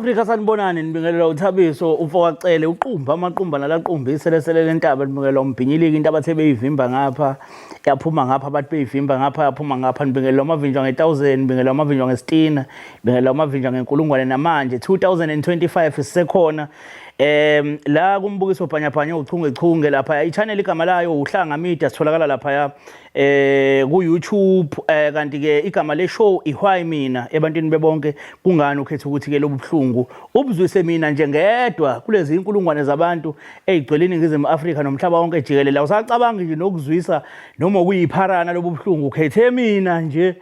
Afrika sanibonani nibingelela uThabiso umfowacele uqumba amaqumba nalaqumba iselesele lentaba nibingelela umbhinyiliki into abathe beyivimba ngapha yaphuma ngapha abathi beyivimba ngapha yaphuma ngapha nibingelela umavinjwa nge-1000 nibingelela umavinjwa ngesitina nibingelela umavinjwa ngenkulungwane namanje 2025 sisekhona la kumbukiso bhanyabhanya uchungechunge lapha i-channel igama layo uhlanga media sitholakala lapha ku YouTube kanti ke igama le show ihwayi mina ebantwini bebonke. Kungani ukhetha ukuthi ke lobu buhlungu ubuzwise mina nje ngedwa kulezi inkulungwane zabantu ezigcwele iNingizimu Afrika nomhlaba wonke jikelele? Awusacabangi nje nokuzwisa noma kuyipharana lobu buhlungu, ukhethe mina nje.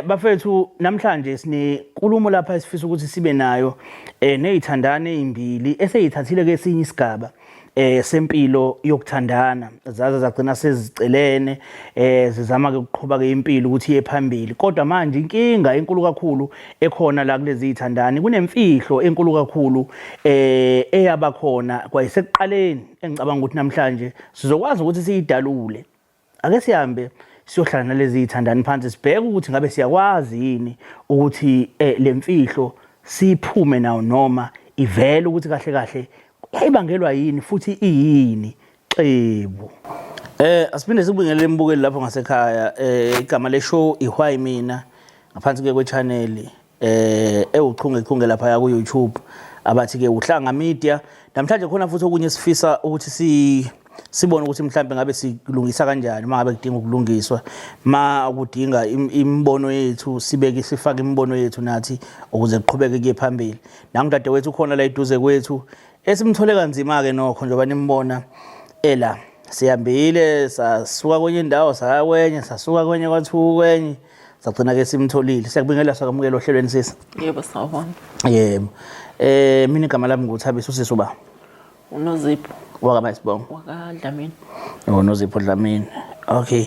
Bafethu, namhlanje sinenkulumo lapha esifisa ukuthi sibe nayo nezithandane ezimbili eseyithathile kesinye isigaba sempilo yokuthandana, zaze zagcina sezicelene, zizama ke ukuqhuba ke impilo ukuthi iye phambili. Kodwa manje inkinga enkulu kakhulu ekhona la kulezi zithandani, kunemfihlo enkulu kakhulu eyaba khona kwayisekuqaleni, engicabanga ukuthi namhlanje sizokwazi ukuthi siyidalule. Ake sihambe siyohlala nalezi zithandani phansi, sibheke ukuthi ngabe siyakwazi yini ukuthi le mfihlo siphume nayo noma ivele ukuthi kahle kahle yayibangelwa yini futhi iyini xebu. Asiphinde sikubingelele embukeli lapho ngasekhaya. Igama le show ihwayi mina ngaphansi ke kwe-channel ewuchungechunge lapha ku YouTube abathi ke uhlanga media. Namhlanje khona futhi okunye sifisa ukuthi sibone ukuthi mhlambe ngabe sikulungisa kanjani uma ngabe kudinga ukulungiswa, ma kudinga imibono yethu sibeke sifake imibono yethu nathi ukuze kuqhubeke kuye phambili. Nangu dadewethu ukhona la eduze kwethu esimthole kanzima ke nokho njengoba nimbona ela sihambile sasuka kwenye indawo saya kwenye, sasuka kwenye kwathuka kwenye, sagcina ke simtholile. Siyakubingelela, sakamukela ohlelweni sisi. Yebo, sawubona. Yebo. Mina igama lami nguThabiso, usisi uba? UNozipho. Wakaba isibongo? WakaDlamini. Oh, Nozipho Dlamini. Okay.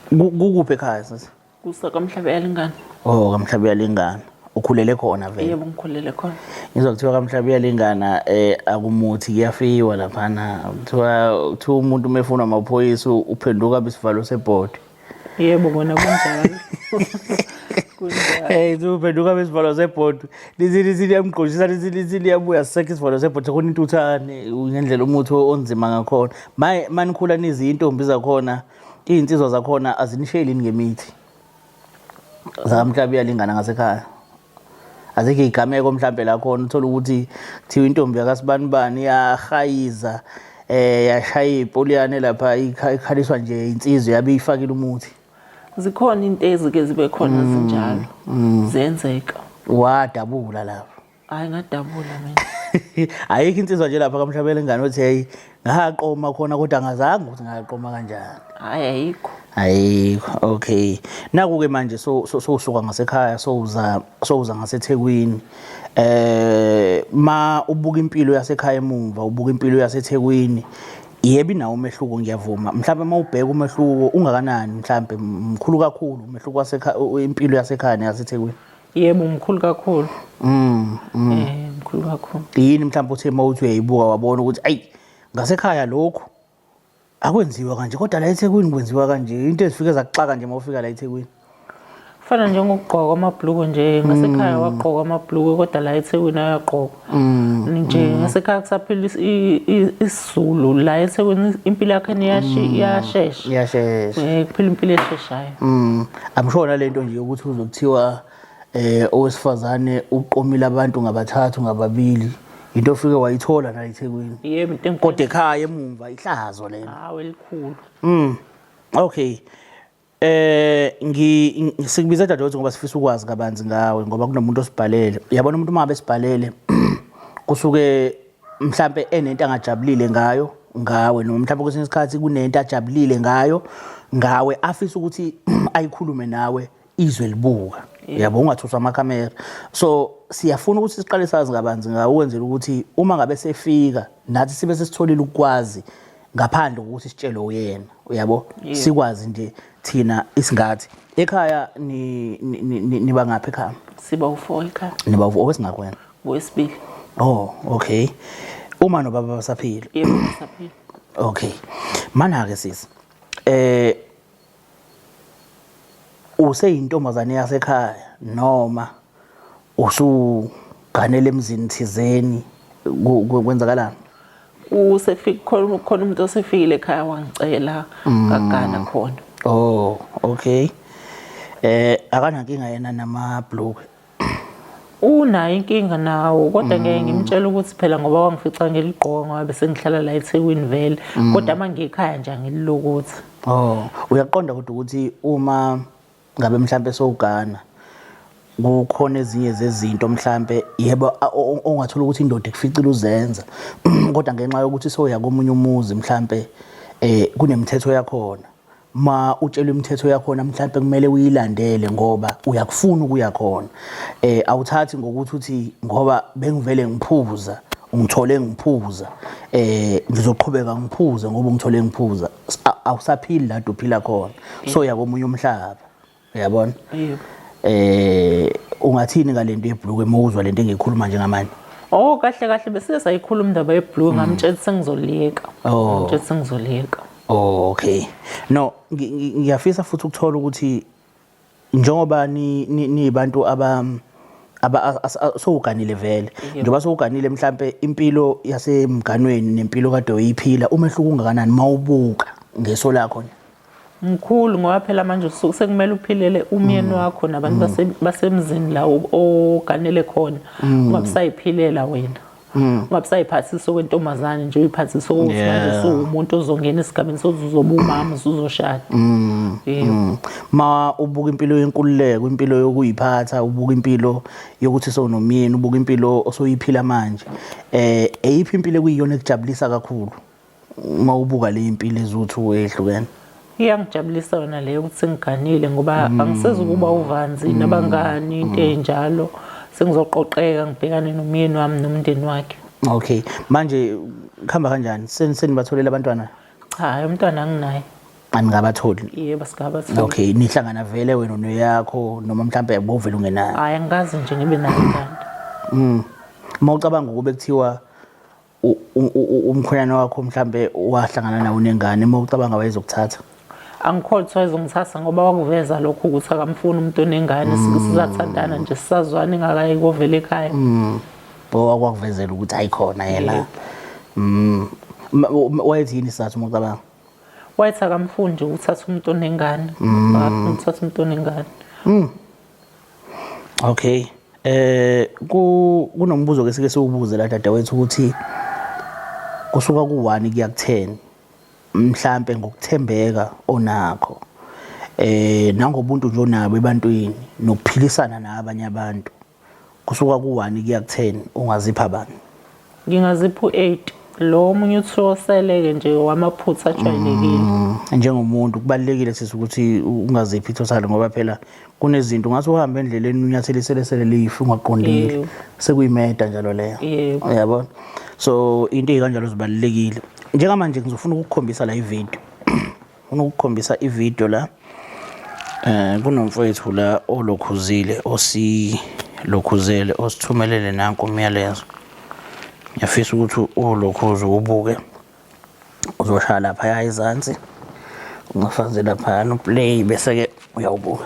Kukuphi ekhaya sisi? Kusa kaMhlabuyalingana. Oh, kaMhlabuyalingana. Ukhulele khona vele? Yebo, ngikhulele khona. Ngizwa kuthiwa kaMhlabuyalingana akumuthi kuyafiwa laphana. Kuthiwa umuntu uma efunwa amaphoyisa uphenduka besivalo sebhodi. Yebo, kona kunjalo. Kunjalo. Uphenduka besivalo sebhodi. Lithi lithi liyamgqoshisa, lithi lithi liyabuya sisekho isivalo sebhodi, khona intuthane ngendlela umuthi onzima ngakhona. Maye manikhula nizintombi zakhona, izinsizwa zakhona azinisheli ngemithi. ZakaMhlabuyalingana ngasekhaya. Azikho igameko mhlambe la khona uthola ukuthi kuthiwa intombi yakasibanibani yahayiza yashaya ipoliyane lapha ikhaliswa nje insizwa yabe ifakile umuthi. Zikhona into ezike zibe khona zinjalo. Ziyenzeka. Wadabula lapha. Hayi, ngadabula mina. Ayikho insizwa nje lapha kaMhlabuyalingana othi hey ngaqoma khona kodwa angazange ukuthi ngaqoma kanjani. Hayi, ayikho. Ayikho. Okay. Naku ke manje so so ngasekhaya sowuza ngaseThekwini. Ma ubuka impilo yasekhaya emumva, ubuka impilo yaseThekwini, yebo inawo umehluko ngiyavuma. Mhlawumbe uma ubheka umehluko ungakanani, mhlawumbe mkhulu kakhulu umehluko wasekhaya, impilo yasekhaya neyaseThekwini? Yebo, mkhulu kakhulu. Mkhulu kakhulu. Yini mhlawumbe uthe uma uthi uyayibuka wabona ukuthi ayi ngasekhaya lokhu akwenziwa kanje kodwa la eThekwini kwenziwa kanje, into ezifike zakuxaka nje uma ufika la eThekwini? Fana njengokugqoka amabhuluko nje, ngasekhaya wagqoka amabhuluko kodwa la eThekwini ayagqokwa. Nje ngasekhaya kusaphila isiZulu, la eThekwini impilo yakhe iyashesha. Iyashesha. Kuphila impilo esheshayo. I'm sure nalento nje ukuthi uzokuthiwa owesifazane uqomile abantu ngabathathu ngababili, into ofike wayithola la eThekwini. Yebo, into enkulu. Kodwa ekhaya emumva ihlazo lelo. Hawu, elikhulu. Okay. Sikubiza dadewethu ngoba sifisa ukwazi kabanzi ngawe, ngoba kunomuntu osibhalele. Uyabona umuntu uma ngabe esibhalele kusuke mhlambe enento angajabulile ngayo ngawe, noma mhlambe kwesinye isikhathi kunento ajabulile ngayo ngawe afisa ukuthi ayikhulume nawe izwe libuka. Yabo, ungathuswa amakhamera. So siyafuna ukuthi siqale sazi kabanzi ngawe ukwenzela ukuthi uma ngabe sefika nathi sibe sesitholile ukwazi ngaphandle kokuthi sitshelwe uyena, uyabo, sikwazi nje thina isingathi. Ekhaya niba ngaphi ekhaya? Siba u4 ekhaya. Niba u4, owesingakwena? Wesibili. Oh, okay. Uma nobaba basaphila? Yebo, basaphila. Okay. Mana ke sisi, useyintombazane yasekhaya noma usu Uganele emzini thizeni kwenzakalani? Usefika khona khona umuntu osefikile ekhaya wangicela ngagana khona. Oh, okay. Akanankinga yena namabhlukwe. Unayo inkinga nawo kodwa ngeke ngimtshele ukuthi phela ngoba wangifica ngiligqoka ngoba bese ngihlala la eThekwini vele kodwa uma ngikhaya nje angililokothi. Oh, uyaqonda kodwa ukuthi uma ngabe mhlambe sowugana kukhona ezinye zezinto mhlambe yebo ongathola ukuthi indoda ikuficile uzenza kodwa ngenxa yokuthi soya komunye umuzi mhlambe kunemithetho yakhona ma utshelwa imithetho yakhona mhlambe kumele uyilandele ngoba uyakufuna ukuya khona awuthathi ngokuthi uthi ngoba bengivele ngiphuza ungithole ngiphuza ngizoqhubeka ngiphuze ngoba ungithole ngiphuza awusaphili la uphila khona so yakomunye umhlaba uyabona Yebo. Ungathini ngalento yebhlukwe uma uzwa lento engiyikhuluma njengamanje? Oh kahle kahle bese sayikhuluma indaba yeblue ngamtshela sengizoliyeka. Oh. Ngamtshela sengizoliyeka. Oh okay. No, ngiyafisa futhi ukuthola ukuthi njengoba ni nibantu aba aba sowuganile vele njengoba sowuganile mhlambe impilo yasemganweni nempilo kade uyiphila umehluko ungakanani mawubuka ngeso lakho nje? Mkhulu ngoba phela manje sekumele uphilele umyeni wakho nabantu basemzini la oganele khona ungabusayiphilela wena. Ungabusayiphathisa okwentombazane nje uyiphathisa ukuthi manje usuwumuntu ozongena esigabeni sokuthi uzoba umama usuzoshada. Yebo. Ma ubuka impilo yenkululeko, impilo yokuyiphatha, ubuka impilo yokuthi sewunomyeni, ubuka impilo osoyiphila manje. Eyiphi impilo ekuyiyona ekujabulisa kakhulu uma ubuka le impilo ezuthu ehlukene? Iyangijabulisa yona leyo ukuthi sengiganile ngoba angisezukuba uvanzi nabangani into ey'njalo sengizoqoqeka ngibhekane nomyeni wami nomndeni wakhe. Okay, manje kuhamba kanjani? Senibatholele abantwana? Cha, hhayi umntwana anginaye. Aningabatholi? Yebo, singabatholi. Okay, nihlangana vele wena noyakho noma mhlambe bovele ungenayo? Hhayi angikaze nje ngibe nayo ingane. Uma ucabanga ukube kuthiwa umkhwenyana wakho mhlambe wahlangana nawe unengane, uma ucabanga wayezokuthatha? Angikholwa ukuthi wayezongithatha ngoba wakuveza lokho ukuthi akamfuni umuntu onengane, sizathandana nje sisazwana engakayi kovela ekhaya. Wakwakuvezela ukuthi ayikhona yena. Wayethi yini isizathu uma ucabanga? Wayethi akamfuni nje ukuthatha umuntu onengane. Akafuni ukuthatha umuntu onengane. Okay. Kunombuzo ke sike siwubuze la dadewethu ukuthi kusuka ku-1 kuya ku-10 mhlambe ngokuthembeka onakho nangobuntu nje onabo ebantwini nokuphilisana nabanye abantu kusuka ku-1 kuya ku-10 ungazipha bani? Ngingazipha u-8. Lo omunye uthi oseleke nje wamaphutha ajwayelekile. Njengomuntu kubalulekile sisi ukuthi ungaziphi total ngoba phela kunezinto ungathi uhambe endleleni unyathelisele lifu ungaqondile sekuyimeda njalo leyo. Uyabona? So into ezikanjalo zibalulekile. Njengamanje ngizofuna ukukukhombisa la ivideo. Ufuna ukukukhombisa ivideo la. Kunomfowethu la olokhuzile osilokhuzele osithumelele nanku umyalezo. Ngiyafisa ukuthi ulokhuze ubuke. Uzoshaya lapha ezansi. Ungafaze lapha uplay bese ke uyawubuka.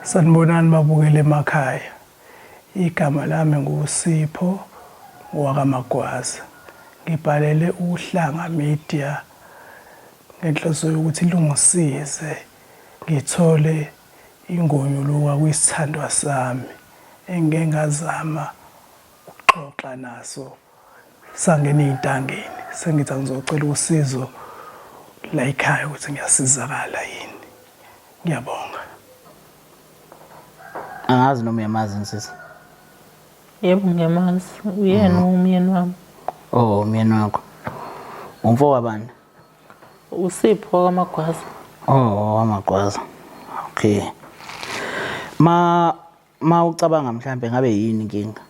Sanibonani babukele emakhaya. Igama lami nguSipho wakaMagwaza. Ngibhalele uHlanga Media ngenhloso yokuthi lungisize ngithole ingonyuluka kwisithandwa sami engike ngazama ukuxoxa naso sangena ey'ntangeni. Sengithi angizocela usizo la ekhaya ukuthi ngiyasizakala yini. Ngiyabonga. Angazi noma uyamazi nsisi. Yebo ngiyamazi, uyena umyeni wami. Oh, umyeni wakho. Umfo wabani? USipho kaMagwaza. Oh, waMagwaza. Okay. Ma ucabanga mhlambe ngabe yini inkinga?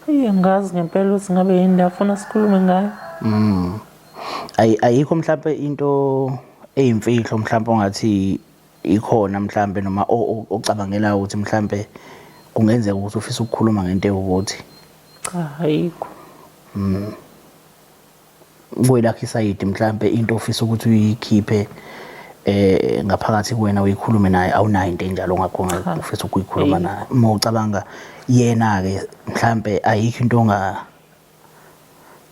Iye ngazi ngempela ukuthi ngabe yini la afuna sikhulume ngayo. Ayikho mhlambe into eyimfihlo mhlambe ongathi ikhona mhlambe noma ocabangela ukuthi mhlambe kungenzeka ukuthi ufisa ukukhuluma ngento ewukuthi? Cha, ayikho. Kwelakho isayidi mhlambe into ofisa ukuthi uyikhiphe Ngaphakathi kuwena uyikhulume naye, awunayo into enjalo ongakhona ufisa ukuyikhuluma naye. Uma ucabanga yena ke mhlambe ayikho into onga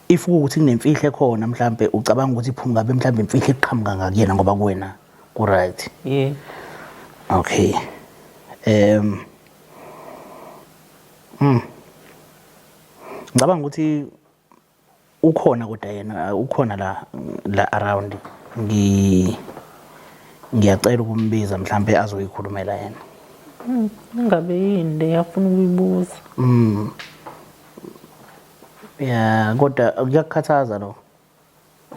if ukuthi kunemfihlo ekhona mhlambe ucabanga ukuthi iphuma ngabe mhlambe imfihlo iqhamuka ngakuyena ngoba kuwena ku right. Yebo. Okay. Ngicabanga ukuthi ukhona kodwa yena ukhona la la around, ngiyacela ukumbiza mhlambe azoyikhulumela yena. Ingabe yini le afuna ukuyibuza? Ya, kodwa kuyakukhathaza lo.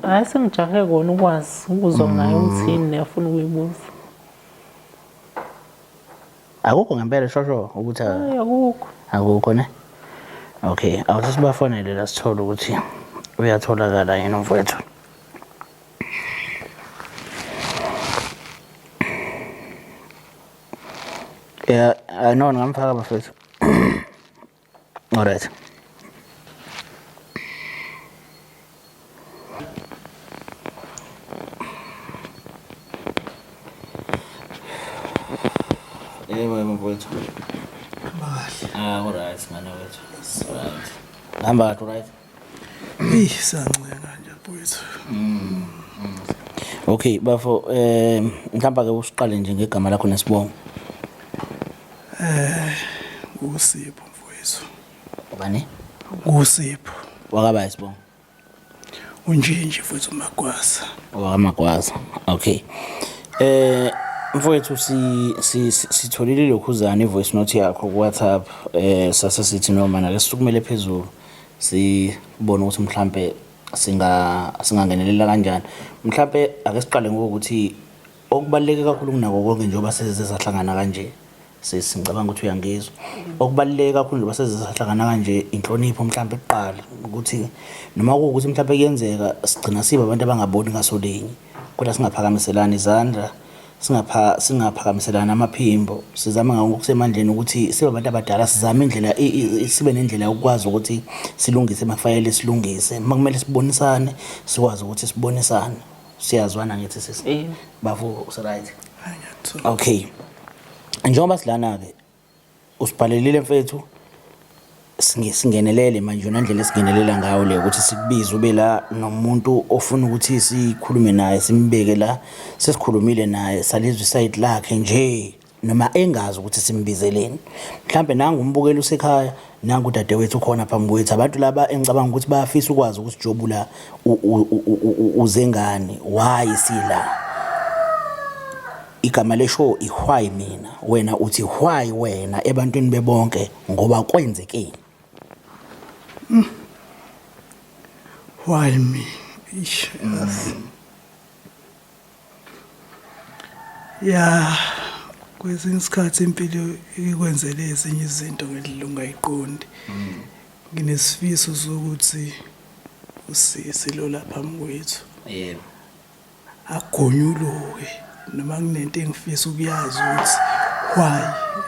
Hayi, sengijahe kona ukwazi ukuzwa ngayo ukuthi yini le afuna ukuyibuza. Akukho ngempela shosho ukuthi Hayi, akukho. Akukho ne? Okay, awuthi sibafonele la sithole ukuthi uyatholakala yini umfowethu. Yeah, I know ngamfaka bafethu. All right. Yebo yebo mfowethu. Kahle. Ah, all right mngane wethu. All right. Hamba kahle, right? Eyi, siyancenga nje mfowethu. Okay, bafo, mhlawumbe ke usiqale nje ngegama lakho nesibongo. USipho mfowethu. Ubani? USipho. Wakaba isibongo. Unjinji futhi uMagwaza. OwakaMagwaza. Okay. Mfowethu si sitholile lokhuzana i-voice note yakho ku WhatsApp, sase sithi noma nake sisukumele phezulu sibone ukuthi mhlambe singangenelela kanjani. Mhlambe ake siqale ngokuthi okubaluleke kakhulu kunako konke njengoba seze sahlangana kanje, sisi ngicabanga ukuthi uyangizwa. Okubaluleke kakhulu njengoba seze sahlangana kanje inhlonipho mhlambe kuqala, ukuthi noma kuwukuthi mhlambe kuyenzeka sigcina sibe abantu abangaboni ngaso linye, kodwa singaphakamiselani izandla, singaphakamiselani amaphimbo, sizame ngokusemandleni ukuthi sibe abantu abadala, sizame indlela sibe nendlela yokukwazi ukuthi silungise amafayela, silungise uma kumele sibonisane, sikwazi ukuthi sibonisane. Siyazwana ngithi sisi? Yebo. Bafu, useright? Hayi, ngiyathola. Okay. Njengoba silana ke usibhalelile mfethu, singenelele manje yona ndlela esingenelela ngayo le ukuthi sikubize ube la nomuntu ofuna ukuthi sikhulume naye, simbeke la, sesikhulumile naye salizwa isayidi lakhe nje noma engazi ukuthi simbizeleni. Mhlambe nangu umbukeli usekhaya, nangu udadewethu ukhona phambi kwethu, abantu laba engicabanga ukuthi bayafisa ukwazi ukuthi Jobula uze ngani, why sila igama leshow i-why mina, wena uthi why wena ebantwini bebonke ngoba kwenzekeni? Why me? Ish, yazi. Ya, kwesinye isikhathi impilo ikwenzele ezinye izinto ngendlela ongayiqondi. Nginesifiso sokuthi usisi lo lapha phambi kwethu agonyuluke, noma kunento engifisa ukuyazi ukuthi why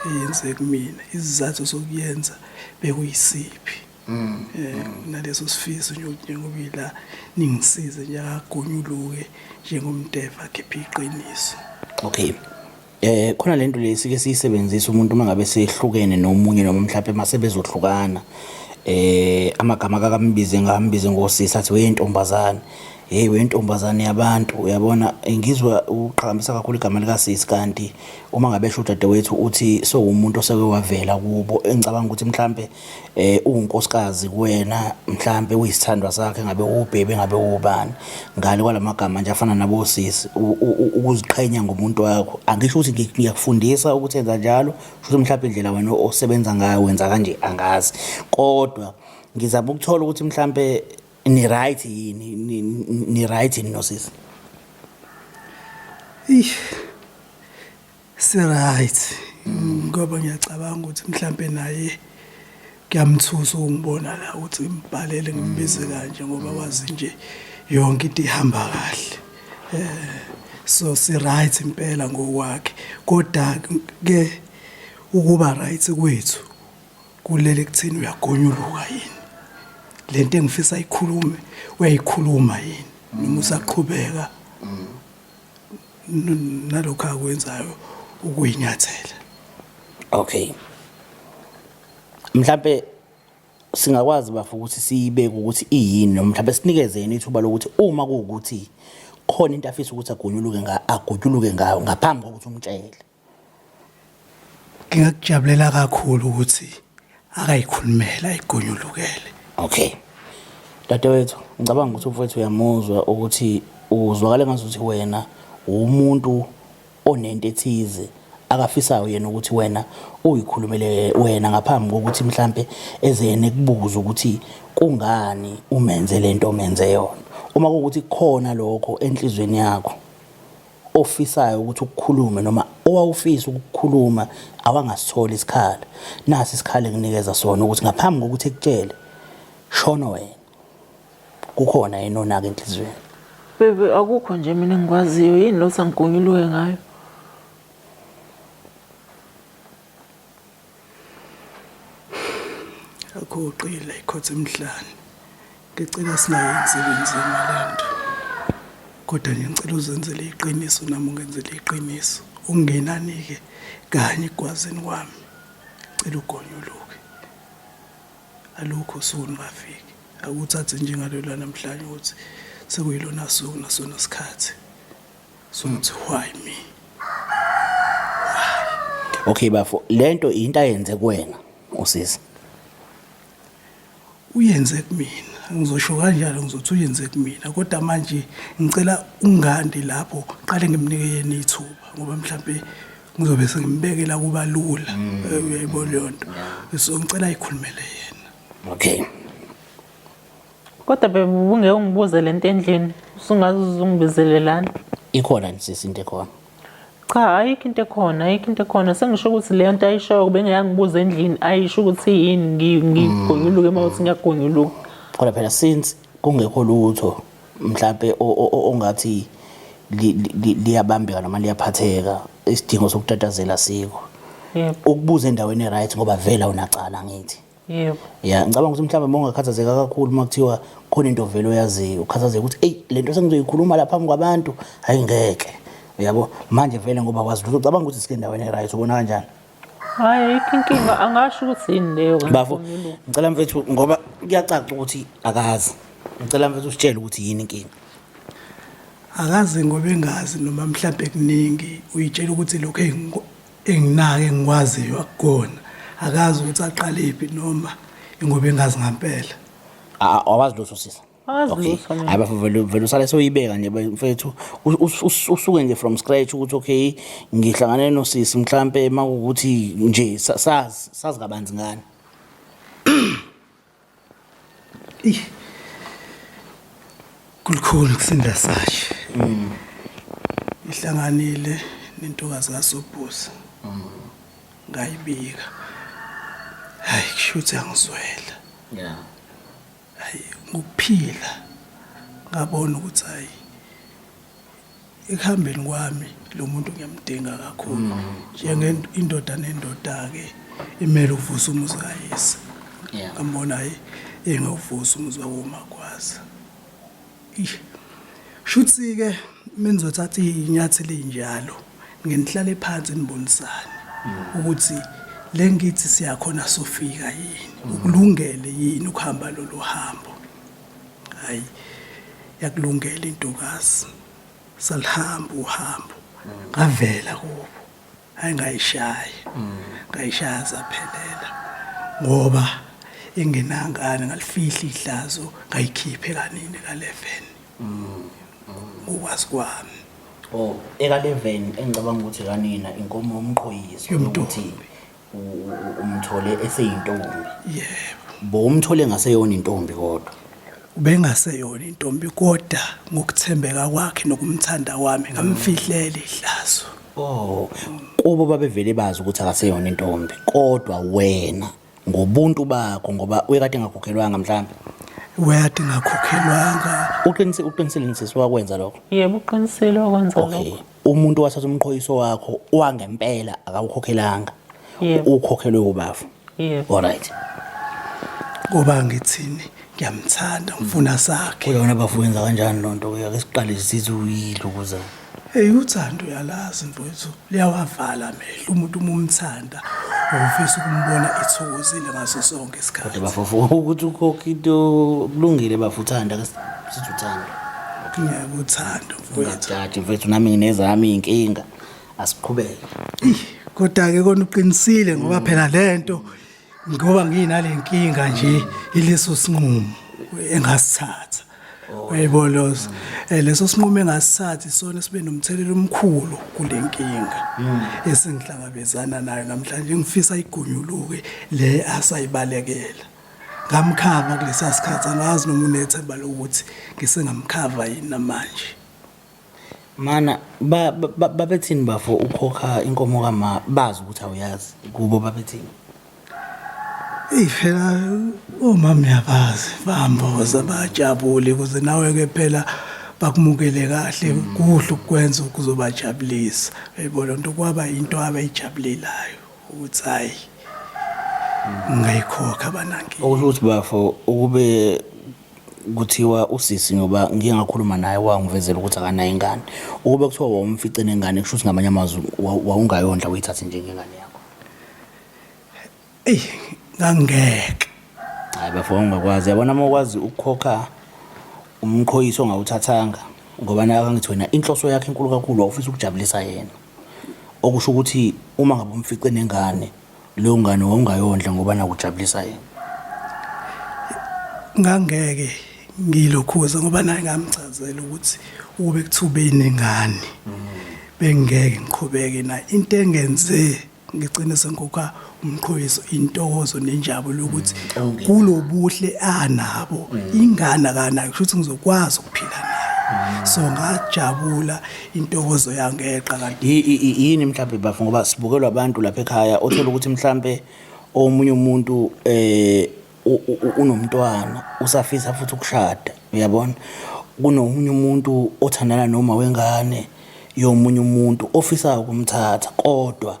eyenze kumina, isizathu sokuyenza bekuyisiphi. Naleso sifiso nje ukuthi njengoba ila ningisize nje akagonyuluke njengomdefa akhiphe iqiniso. Okay. Khona lento le sike siyisebenzisa umuntu uma ngabe sehlukene nomunye noma mhlawumbe mase bezohlukana, amagama akakambize ngambize ngosisi athi wentombazane, hey wentombazane yabantu, uyabona. Ngizwa uqhakambisa kakhulu igama likasisi, kanti uma ngabe esho udadewethu uthi sowumuntu oseke wavela kubo, engicabanga ukuthi mhlambe uwunkosikazi kuwena, mhlambe uyisithandwa sakhe, ngabe ubhebe ngabe ubani, ngale kwalamagama nje afana nabosisi, ukuziqhenya ngomuntu wakho. Angisho ukuthi ngiyakufundisa ukuthi enza njalo, kusho ukuthi mhlambe indlela wena osebenza ngayo wenza kanje, angazi, kodwa ngizama ukuthola ukuthi mhlambe ni right yini, ni right yini nosisi? Eish, si right ngoba ngiyacabanga ukuthi mhlambe naye kuyamthusa ukungibona la ukuthi ngibhalele ngimbize kanje, ngoba wazi nje yonke into ihamba kahle. So si right impela ngokwakhe, kodwa ke ukuba right kwethu kulele kuthini uyagonyuluka yini lento engifisa ikhulume, uyayikhuluma yini noma usaqhubeka. Nalokho akwenzayo ukuyinyathela. Okay. Mhlambe singakwazi bafo ukuthi siyibeke ukuthi iyini noma mhlambe sinikeze yena ithuba lokuthi uma kuwukuthi khona into afisa ukuthi agonyuluke nga agonyuluke ngayo ngaphambi kokuthi umtshele. Ngingakujabulela kakhulu ukuthi akayikhulumela ayigonyulukele. Okay. Dadewethu, ngicabanga ukuthi umfowethu uyamuzwa ukuthi uzwakale ngazuthi wena umuntu onento ethize akafisayo yena ukuthi wena uyikhulumele wena ngaphambi kokuthi mhlampe eze yena ekubuza ukuthi kungani umenze lento omenze yona. Uma kuwukuthi kukhona lokho enhlizweni yakho ofisayo ukuthi ukukhulume noma owawufisa ukukhuluma awangasithola isikhala, nasi isikhala enginikeza sona ukuthi ngaphambi kokuthi ekutshele shono wena kukhona yini onaka enhliziyweni. Baby akukho nje mina engikwaziyo yini lo sangigonyuluke ngayo. Akho uqila ikhotha emhlane. Ngicela singayenzi ibe nzima le nto. Kodwa nje ngicela uzenzele iqiniso nami ungenzele iqiniso. Ungenani-ke kanye ekwazini kwami. Ngicela ugonyuluke. Alukho usuku lungafiki. Akuthathe njengalolu lwanamhlanje ukuthi sekuyilona suku nasona sikhathi. Sokuthi why me? Okay bafo, lento into ayenze kuwena usisi. Uyenze kumina. Ngizosho kanjalo ngizothi uyenze kumina kodwa manje ngicela ungandi lapho qale ngimnike yena ithuba ngoba mhlambe ngizobe sengimbekela kuba lula uyayibona leyo nto so ngicela ayikhulumele yena. Okay. Kodwa baby ubungeke ungibuze lento endlini usungaze uzungibizele lana. Ikhona nje sisi into ekhona. Cha ayikho into ekhona ayikho into ekhona sengisho ukuthi leyo nto ayishoyo bengeyangibuza endlini ayisho ukuthi yini ngigonyuluke uma uthi ngiyagonyuluka. Kodwa phela since kungekho lutho mhlampe ongathi liyabambeka noma liyaphatheka isidingo sokutatazela sikho. Yebo. Ukubuza endaweni e-right ngoba vele awunacala ngithi. Yebo. Ya, ngicabanga ukuthi mhlawumbe uma ungakhathazeka kakhulu uma kuthiwa khona into vele oyaziyo, ukhathazeka ukuthi eyi le nto sengizoyikhuluma la phambi kwabantu, hhayi ngeke. Uyabo? Manje vele ngoba wazi lutho ucabanga ukuthi sikendaweni e-right ubona kanjani? Hhayi ayikho inkinga angasho ukuthi yini leyo Bafo, ngicela mfethu ngoba kuyacaca ukuthi akazi. Ngicela mfethu usitshele ukuthi yini inkinga. Akazi ngoba engazi noma mhlambe kuningi uyitshela ukuthi lokho enginake engikwaziyo akukona akazi ukuthi aqalephi noma ingoba engazi ngampela. Awazi lutho sisi. Akazi Okay. lutho mina. Hayi bafo vele vele usale soyibeka nje mfethu usuke nje from scratch ukuthi okay ngihlangane nosisi mhlambe makukuthi nje sazi sazi kabanzi ngani. Ih. Kulikhulu kusinda sashe. Ihlanganile nentokazi kaSobhuza. Ngayibika. Hayi kushuthi angizwela. Yeah. Hayi ngokuphila ngabona ukuthi hayi ekuhambeni kwami lo muntu ngiyamdinga kakhulu njenge indoda nendoda ke imele uvusa umuzi kayise. Yeah. Ngambona hayi engawuvusa umuzi wakomagwaza. Ih. Shuthi ke menizothatha inyathelo ezinjalo ngenihlale phansi nibonisane ukuthi le ngithi siyakhona sofika yini ukulungele yini ukuhamba lolu hambo. Hayi yakulungela intokazi salihamba uhambo ngavela kubo hayi ngayishaya ngayishaya zaphelela ngoba engenangane ngalifihla ihlazo ngayikhiphe kanini ka-11 ngokwazi kwami. Oh, eka-11 engicabanga ukuthi kanina inkomo yomqhoyiso Yomntombi. yokuthi umthole eseyintombi. Yebo. Bowumthole ngaseyona intombi kodwa. Ubengaseyona intombi kodwa ngokuthembeka kwakhe nokumthanda kwami ngamfihlela ihlazo. Oh, kubo babevele bazi ukuthi akaseyona intombi kodwa wena ngobuntu bakho ngoba uyekade engakhokhelwanga mhlawumbe. Uyade engakhokhelwanga. Uqinisile uqinisile sisi wakwenza lokho. Yebo uqinisile wakwenza Okay. lokho. Umuntu wathatha umqhoyiso wakho wangempela akawukhokhelanga. Yebo. Ukhokhelwe ubafo. Yebo. All right. Ngoba ngithini ngiyamthanda ngifuna sakhe. Kodwa wena bafo wenza kanjani lonto ke ake siqale sithi uyidla ukuze. Hey, uthando uyalazi mfowethu, liyawavala amehlo umuntu uma umthanda, ufisa ukumbona ethokozile ngaso sonke isikhathi. Kodwa bafo, ukuthi ukhokha into kulungile bafo, uthanda ke sithi uthando. Ngiyakuthanda mfowethu. Ungajaji mfethu, nami nginezami iy'nkinga, asiqhubeke. Kodwa-ke kona uqinisile ngoba phela lento ngoba nginale nkinga nje ileso sinqumo engasithatha. Uyayibona leso sinqumo engasithatha isona sibe nomthelela omkhulu kule nkinga esengihlangabezana nayo namhlanje. Ngifisa igonyuluke le asayibalekela. Ngamkhava kulesa sikhathi, angazi noma unethemba lokuthi ngisengamkhava yini namanje. Mana babethini bafo ukhokha inkomo kama bazi ukuthi awuyazi kubo, babethini? Eyi phela omama uyabazi, bamboza bajabule ukuze nawe-ke phela bakumukele kahle, kuhle ukukwenza kuzobajabulisa. Uyayibona nto kwaba into abayijabulelayo ukuthi hhayi ngingayikhokha banankinga. Okusho ukuthi bafo ukube kuthiwa usisi, ngoba ngike ngakhuluma naye wangivezela ukuthi akanayo ingane, ukube kuthiwa wawumfice nengane, kusho ukuthi ngamanye amazwi wawungayondla uyithathe njengengane yakho? Eyi ngangeke. Hayi bafo, ungakwazi. Yabona uma ukwazi ukukhokha umqhoyiso ongawuthathanga, ngoba nayo angithi wena inhloso yakho enkulu kakhulu wawufisa ukujabulisa yena, okusho ukuthi uma ngabe umfice nengane, leyo ngane wawungayondla ngoba nakujabulisa yena. Ngangeke ngilokhuza ngoba naye ngamchazela ukuthi ukube kuthiwa benengane bengeke ngiqhubeke naye. Into engenze ngigcine sengikhokha umqhoyiso intokozo nenjabulo ukuthi kulobuhle anabo, ingane akanayo, kusho ukuthi ngizokwazi ukuphila naye. So ngajabula, intokozo yangeqa kanti. Yini mhlambe bafo, ngoba sibukelwa abantu lapha ekhaya othola ukuthi mhlambe omunye umuntu unomntwana usafisa futhi ukushada, uyabona, kunomunye umuntu othandana noma wengane yomunye umuntu ofisa ukumthatha, kodwa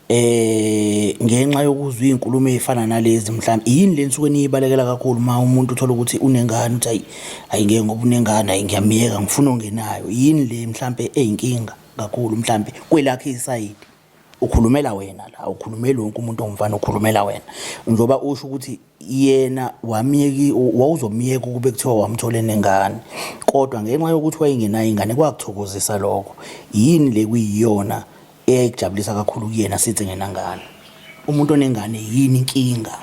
ngenxa yokuzwa izinkulumo ezifana nalezi, mhlawumbe yini le nsuku eniyibalekela kakhulu uma umuntu uthola ukuthi unengane, uthi ayi ayi ngeke ngoba unengane, ayi ngiyamyeka, ngifuna ongenayo? Yini le mhlambe eyinkinga kakhulu mhlambe kwelakhe isayidi? Ukhulumela wena la, ukhulumela wonke umuntu ongumfana, ukhulumela wena njengoba usho ukuthi yena wamyeki, wawuzomyeka ukube kuthiwa wamthole nengane, kodwa ngenxa yokuthi wayengenayo ingane kwakuthokozisa lokho. Yini le kuyiyona eyayikujabulisa kakhulu kuyena sithi ngenangane, umuntu onengane yini inkinga?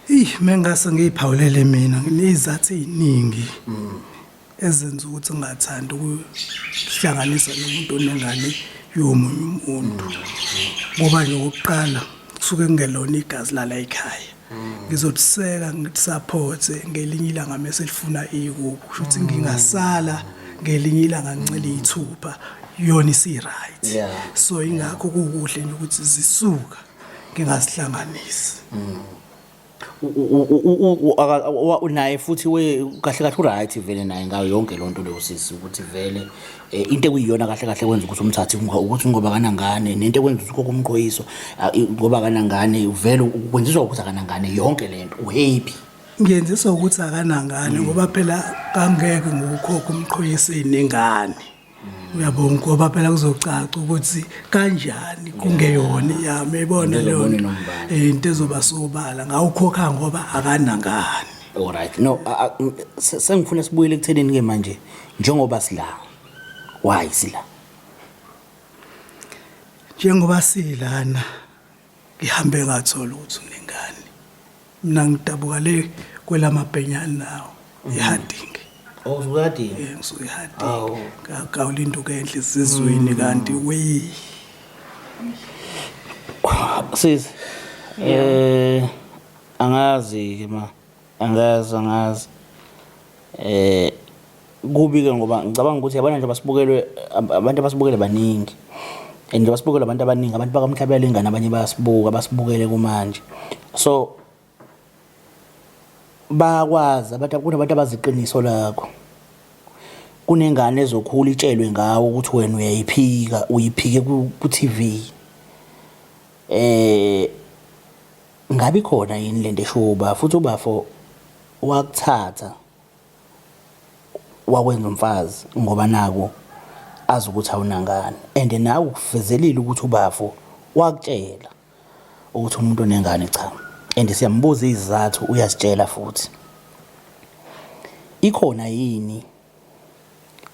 Eyi, mengase ngiyiphawulele mina nginezizathu ey'ningi ezenza ukuthi ngingathandi ukuhlanganisa nomuntu onengane yomunye umuntu. Ngoba nje okokuqala kusuke kungelona igazi lala ekhaya. Ngizoliseka ngilisapothe ngelinye ilanga mese lifuna ikubo, kusho ukuthi ngingasala ngelinye ilanga ngincele iy'thupha yona isi-right. So ingakho kukuhle nje ukuthi zisuka ngingazihlanganisi. Naye futhi we kahle kahle uright vele naye ngayo yonke loo nto leyo sisi, ukuthi vele into ekuyiyona kahle kahle kwenza ukuthi umthathe ukuthi ngoba kanangane, nento ekwenza ukuthi ukhokhe umqhoyiso ngoba kanangane, vele kwenziswa ukuthi akanangane yonke lento, uhappy? Ngiyenziswa ukuthi akanangane ngoba phela kangeke ngokukhokha umqhoyiso enengane. Uyabona, ngoba phela kuzocaca ukuthi kanjani kungeyona yami, uyayibona Into leyo ezobona nto. inombala. Into ezoba sobala ngawukhokha ngoba akanangane. Alright, no, sengifuna sibuyele ekuthenini ke manje, njengoba sila, why sila? Njengoba silana ngihambe ngathola ukuthi unengane. Mina ngidabuka le kwelamabhenyane nawo eHarding. Oh, usuka eHarding? Ngisuka eHarding. Awu. Gawulinduka enhle esizweni kanti we. Sisi, angazi ke ma, angazi angazi. Kubi ke ngoba ngicabanga ukuthi yabona nje basibukelwe abantu abasibukele baningi. And nje basibukele abantu abaningi, abantu bakaMhlabuyalingana abanye bayasibuka, basibukele kumanje. So bayakwazi abantu, kunabantu abaziqiniso lakho. Kunengane ezokhula itshelwe ngawo ukuthi wena uyayiphika, uyiphike ku-TV. Ngabe khona yini lento esho uba futhi ubafo wakuthatha wakwenza umfazi ngoba nako Azi ukuthi awunangane and nawe ukuvezelile ukuthi ubafo wakutshela ukuthi umuntu onengane cha and siyambuza izizathu uyasitshela futhi. Ikhona yini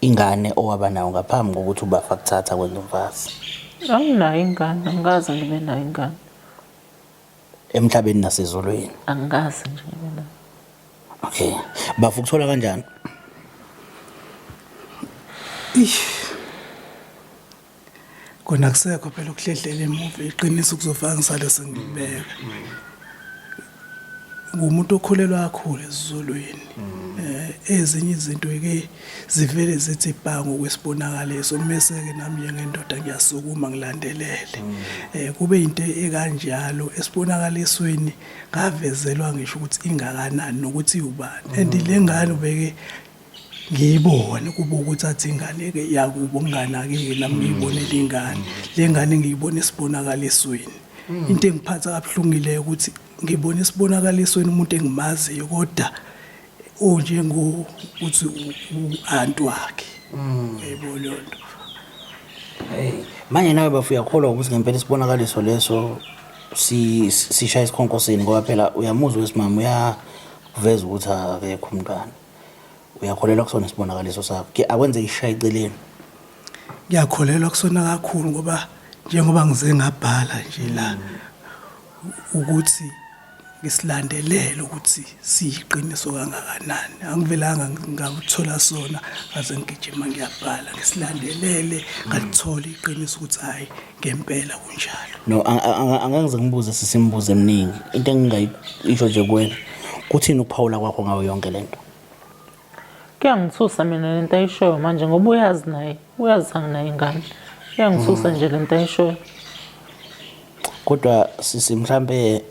ingane owaba nayo ngaphambi kokuthi ubafa kuthatha kwenza umfazi? Anginayo ingane, angikaze ngibe nayo ingane. Emhlabeni nasezulwini. Angikaze nje ngibe nayo. Okay. Bafa ukuthola kanjani? Ish. Kona kusekho phela ukuhlehlela emuva iqiniso kuzofaka ngisale sengibeka. Ngumuntu okholelwa kakhulu esiZulwini. Eh ezinye izinto ke zivele zithi bha ngokwesibonakaliso mese ke nami njengendoda ngiyasukuma ngilandelele. Eh kube into ekanjalo esibonakalisweni ngavezelwa ngisho ukuthi ingakanani nokuthi iwubani and le ngane ubeke ngiyibone kuba ukuthi athi ingane ke yakubo nginganakile nami ngiyibonele ingane le ngane ngiyibone esibonakalisweni into engiphatha kabuhlungu ile ukuthi ngibone esibonakalisweni umuntu engimaziyo kodwa onjengokuthi u-anti wakhe yebo leyo nto. Hey, manje nawe bafu uyakholwa ukuthi ngempela isibonakaliso leso si sishaya isikhonkosini ngoba phela uyamuzwa wesimama uyakuveza ukuthi akekho umntwana. Uyakholelwa kusona isibonakaliso sakho. Ke akwenze ishaya eceleni. Ngiyakholelwa kusona kakhulu ngoba njengoba ngize ngabhala nje la ukuthi ngisilandelele ukuthi siyiqiniso kangakanani. Angivelanga ngakuthola sona ngaze ngigijima ngiyabhala ngisilandelele ngalithola iqiniso ukuthi hhayi ngempela kunjalo. No, angeke ngize ngibuze sisimbuze eminingi. Into engingayisho nje kuwena kuthini ukuphawula kwakho ngayo yonke lento? Kuyangithusa mina lento ayishoyo manje ngoba uyazi naye, uyazi anginayo ingane. Iyangithusa nje lento ayishoyo. Kodwa sisi mhlambe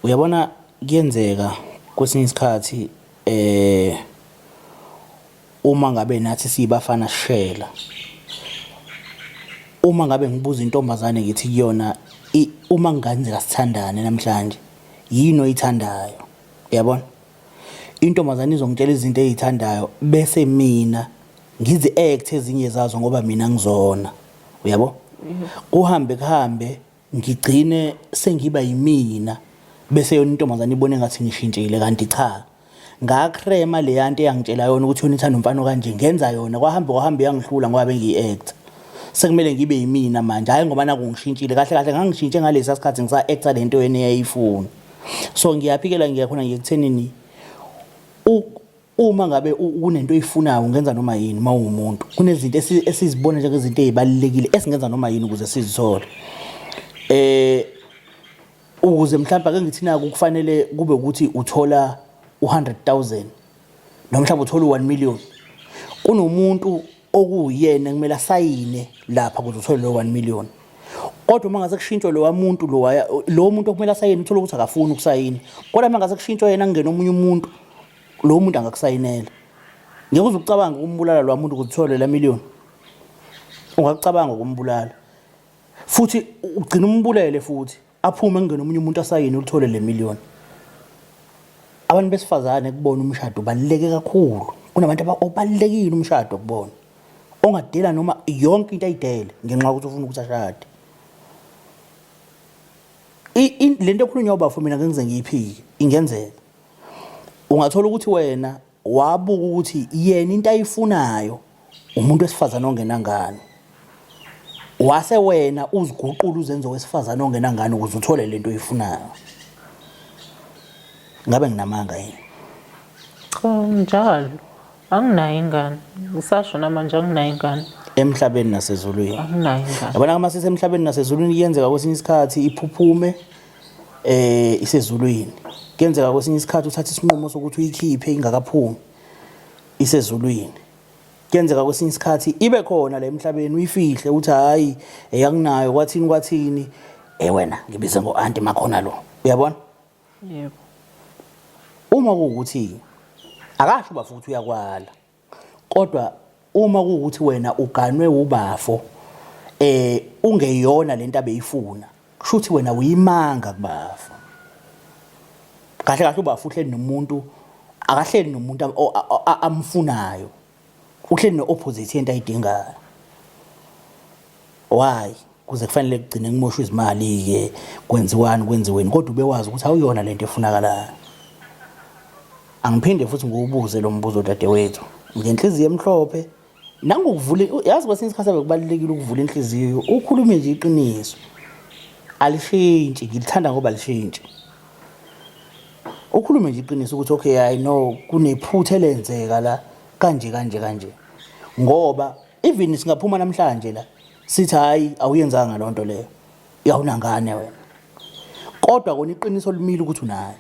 uyabona kuyenzeka kwesinye isikhathi uma ngabe nathi siyibafana sishela uma ngabe ngibuza intombazane ngithi kuyona uma kungenzeka sithandane namhlanje yini oyithandayo uyabona intombazane izongitshela izinto eyithandayo bese mina ngizi-act ezinye zazo ngoba mina ngizona uyabo kuhambe kuhambe ngigcine sengiba yimina bese yona intombazane ibone ngathi ngishintshile kanti cha ngakrema leya nto eyangitshela yona ukuthi yona ithanda umfana kanje ngenza yona kwahamba kwahamba yangihlula ngoba bengiyi-actor sekumele ngibe yimina manje hhayi ngoba naku ngishintshile kahle kahle ngangishintshe ngalesa sikhathi ngisa-actor le nto yena eyayifuna so ngiyaphikela ngiyakhona ngikuthenini uma ngabe kunento oyifunayo ungenza noma yini uma uwumuntu kunezinto esizibona njengezinto ezibalulekile esingenza noma yini ukuze sizithole ukuze mhlawumbe ake ngithi naku kufanele kube ukuthi uthola u-100,000 noma mhlawumbe uthola u-1 million kunomuntu okuwuyena kumele asayine lapha ukuze uthole lo 1 million kodwa uma ngase kushintshwe lowa muntu lowaya lowo muntu okumele asayine uthole ukuthi akafuni ukusayina kodwa uma ngase kushintshwe yena kungena omunye umuntu lowo muntu angakusayinela ngeke uze ucabange ukumbulala lowa muntu ukuze uthole la million ungakucabanga ukumbulala futhi ugcina umbulele futhi aphume kungena omunye umuntu asayine ulithole le million abantu besifazane kubona umshado ubaluleke kakhulu kunabantu obalulekile umshado kubona ongadela noma yonke into ayidele ngenxa yokuthi ufuna ukuthi ashade lento ekhulunywa ubafo mina ngeke ngize ngiyiphike ingenzeka ungathola ukuthi wena wabuka ukuthi yena into ayifunayo umuntu wesifazane ongenangane wase wena uziguqula uzenze owesifazane ongenangane ukuze uthole lento oyifunayo ngabe nginamanga yini Cha njalo anginayo ingane ngisasho namanje anginayo ingane emhlabeni nasezulwini anginayo ingane yabona uma sisemhlabeni nasezulwini kuyenzeka kwesinye isikhathi iphuphume isezulwini kuyenzeka kwesinye isikhathi uthathe isinqumo sokuthi uyikhiphe ingakaphumi isezulwini kuyenzeka kwesinye isikhathi ibe khona la emhlabeni uyifihle uthi hayi eyakunayo kwathini kwathini eh wena ngibize ngo-anti makhona lo uyabona yebo uma kuwukuthi akasho bafo ukuthi uyakwala kodwa uma kuwukuthi wena uganwe ubafo ungeyona lento abeyifuna kusho ukuthi wena uyimanga kubafo kahle kahle ubafo uhleli nomuntu akahleli nomuntu amfunayo. Uhleli ne-opposite yento ayidingayo. Why? Kuze kufanele kugcine kumoshwe izimali-ke kwenziwani kwenziweni kodwa ubewazi ukuthi awuyona lento efunakalayo. Angiphinde futhi ngiwubuze lo mbuzo dadewethu ngenhliziyo emhlophe nangokuvula yazi kwesinye isikhathi ave kubalulekile ukuvula inhliziyo ukhulume nje iqiniso alishintshi ngilithanda ngoba lishintshi ukhulume nje iqiniso ukuthi okay i know kunephutha elenzeka la kanje kanje kanje ngoba even singaphuma namhlanje la sithi hayi awuyenzanga loo nto leyo yawunangane wena kodwa kona iqiniso limile ukuthi unayo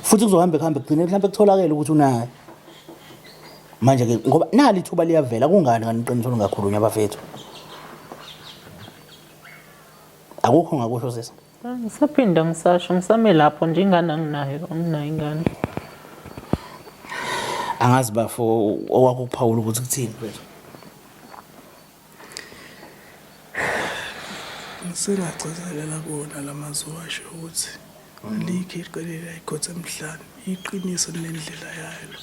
futhi kuzohambe kuhambe kugcine mhlawumbe kutholakele ukuthi unayo manje ke ngoba nali ithuba liyavela kungani kanti iqiniso lingakhulunywa bafethu akukho ngakusho sisi Ngisaphinda ngisasho ngisame lapho nje ingane anginayo anginayo ingane. Angazi bafo owakho ukuphawula ukuthi kuthini mfethu. Ngisengagcizelela kuwona la mazwi washo ukuthi alikho iqelele ayikhotha emhlane iqiniso linendlela yalo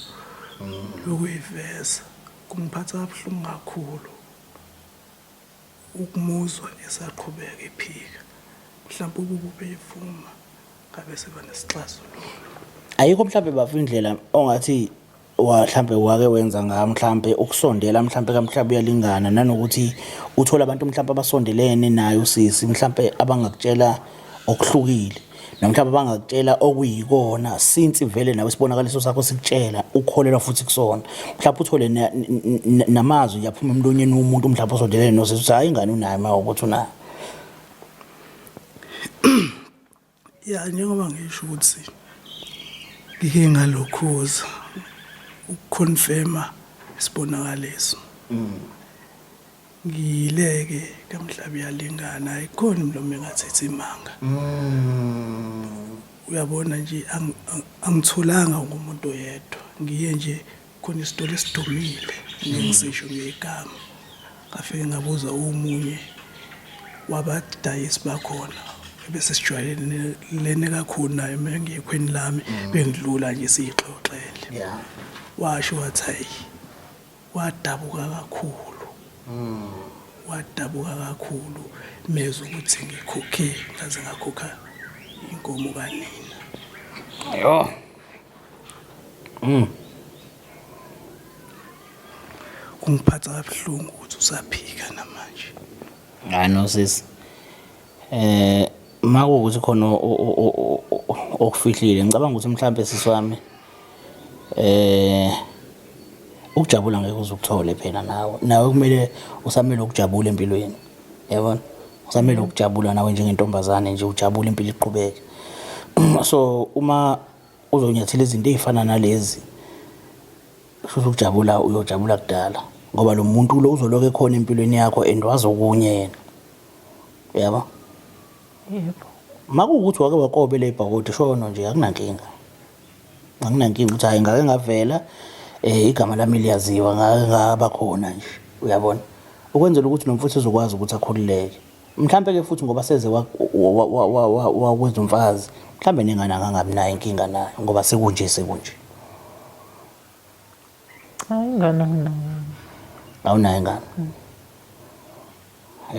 lokuyiveza kungiphatha kabuhlungu kakhulu Ukumuzwa esaqhubeka ephika. Mhlampe ukuba ubeyivuma ngabe seba nesixazululo. Ayikho mhlampe bafo indlela ongathi wa mhlampe wake wenza ngayo mhlampe ukusondela mhlampe kamhlaba uyalingana nanokuthi uthole abantu mhlampe abasondelene naye usisi mhlampe abangakutshela okuhlukile noma mhlawumbe bangakutshela okuyikona since vele nawe isibonakaliso sakho sikutshela ukholelwa futhi kusona mhlawumbe uthole namazwi nje aphuma emlonyeni womuntu mhlawumbe osondelene nosisi ukuthi hayi ingane unayo uma ukuthi unayo. Ya, njengoba ngisho ukuthi ngike ngalokhuza ukuconfirma isibonakaliso. Ngiyile-ke kaMhlabuyalingana ayikhona imilomo engathethi imanga. Uyabona nje angitholanga ngumuntu oyedwa ngiye nje khona isitolo esidumile ngeke ngisisho ngegama. Ngafike ngabuza omunye wabadayisi bakhona ebese sijwayelene kakhulu naye uma ngiyekhweni lami bengidlula nje siyixoxele. Washo wathi hhayi Wadabuka kakhulu. Wadabuka kakhulu mezwa ukuthi ngikhokhe ngaze ngakhokha inkomo kanina. Yo. Kungiphatha kabuhlungu ukuthi usaphika namanje. Hayi no sis. Eh makuwukuthi khona okufihlile ngicabanga ukuthi mhlambe sisi wami eh ukujabula ngeke uze ukuthole phela nawe nawe kumele usamele ukujabula empilweni yabona usamele ukujabula nawe njengentombazane nje ujabule impilo iqhubeke so uma uzonyathela izinto ey'fana nalezi Futhi ukujabula uyojabula kudala ngoba lo muntu lo uzoloku ekhona empilweni yakho and wazi okunye yena. Uyabo? Yebo. Makuwukuthi wake wakobela ibhakode shono nje akunankinga. Akunankinga ukuthi hayi ngake ngavela eh igama lami liyaziwa ngake ngaba khona nje uyabona. Ukwenzela ukuthi nomfuthu ezokwazi ukuthi akhululeke. Mhlampe ke futhi ngoba seze wakwenza umfazi mhlambe nengane angangabi nayo inkinga nayo ngoba sekunje sekunje. Cha ingane anginayo. Awunayo ingane?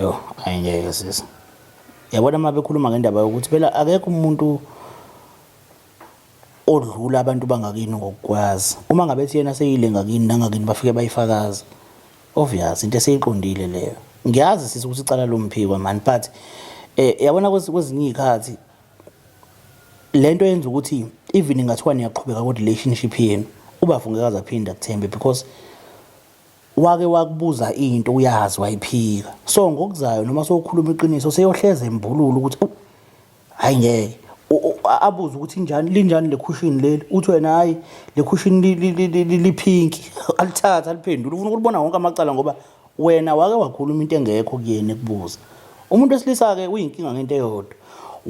Yo, ayingeke sisi. Yabona uma bekhuluma ngendaba yokuthi phela akekho umuntu odlula abantu bangakini ngokukwazi. Uma ngabe ethi yena seyile ngakini nangakini bafike bayifakaza. Obvious into eseyiqondile leyo. Ngiyazi sisi ukuthi icala lomphikwa man but eh yabona kwezinye izikhathi lento yenza ukuthi even ingathiwa niyaqhubeka ku relationship yenu ubafo ngeke aze aphinde akuthembe because wake wakubuza into uyazi wayiphika so ngokuzayo noma sowukhuluma iqiniso seyohleza embulula ukuthi oh, hayi ngeke abuze ukuthi injani linjani le cushion leli uthi wena hayi le cushion liphinki alithatha aliphendule ufuna ukulibona wonke amacala ngoba wena wake wakhuluma into engekho kuyena ekubuza umuntu wesilisa-ke uyinkinga ngento eyodwa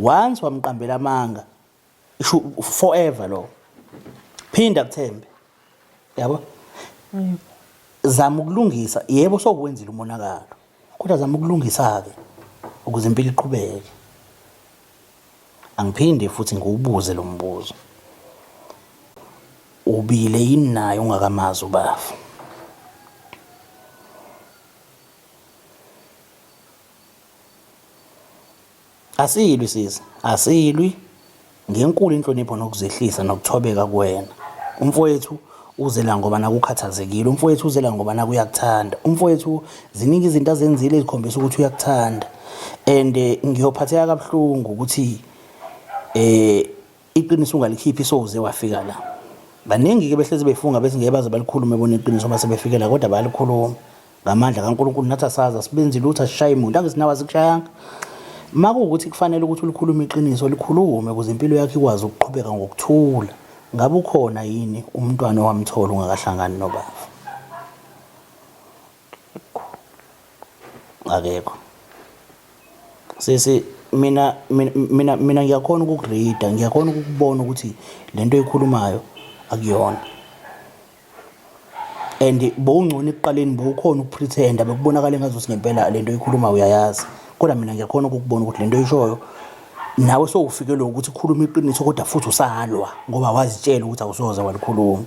once wamqambela amanga forever lo phinda kuthembe yabo zama ukulungisa yebo sokuwenzile umonakalo kodwa zama ukulungisa-ke ukuze impilo iqhubeke angiphinde futhi ngiwubuze lo mbuzo. Ubile yini naye ungakamazi ubafo? Asilwi sisi, asilwi ngenkulu inhlonipho nokuzehlisa nokuthobeka kuwena. Umfowethu uze la ngoba nakukhathazekile, umfowethu uze la ngoba nakuyakuthanda. Umfowethu ziningi izinto azenzile ezikhombisa ukuthi uyakuthanda. And eh, ngiyophatheka kabuhlungu ukuthi eh iqiniso ungalikhiphi sowuze wafika la. Baningi ke behlezi befunga bethi ngeke baze balikhulume bona iqiniso uma sebefike la kodwa bayalikhuluma. Ngamandla kaNkulunkulu nathi asazi asibenzi lutho asishayi muntu angithi nawe asikushayanga. Uma kuwukuthi kufanele ukuthi ulikhulume iqiniso likhulume ukuze impilo yakho ikwazi ukuqhubeka ngokuthula. Ngabe ukhona yini umntwana owamthola ungakahlangani nobaba? Akekho. Sisi mina mina mina ngiyakhona ukukurida, ngiyakhona ukukubona ukuthi lento oyikhulumayo akuyona. And bowungcono ekuqaleni bowukhona ukupretenda bekubonakala engazuthi ngempela lento oyikhulumayo uyayazi. Kodwa mina ngiyakhona ukukubona ukuthi lento oyishoyo nawe sowufikelwe ukuthi khuluma iqiniso kodwa futhi usalwa ngoba wazitshela ukuthi awusoze walikhuluma.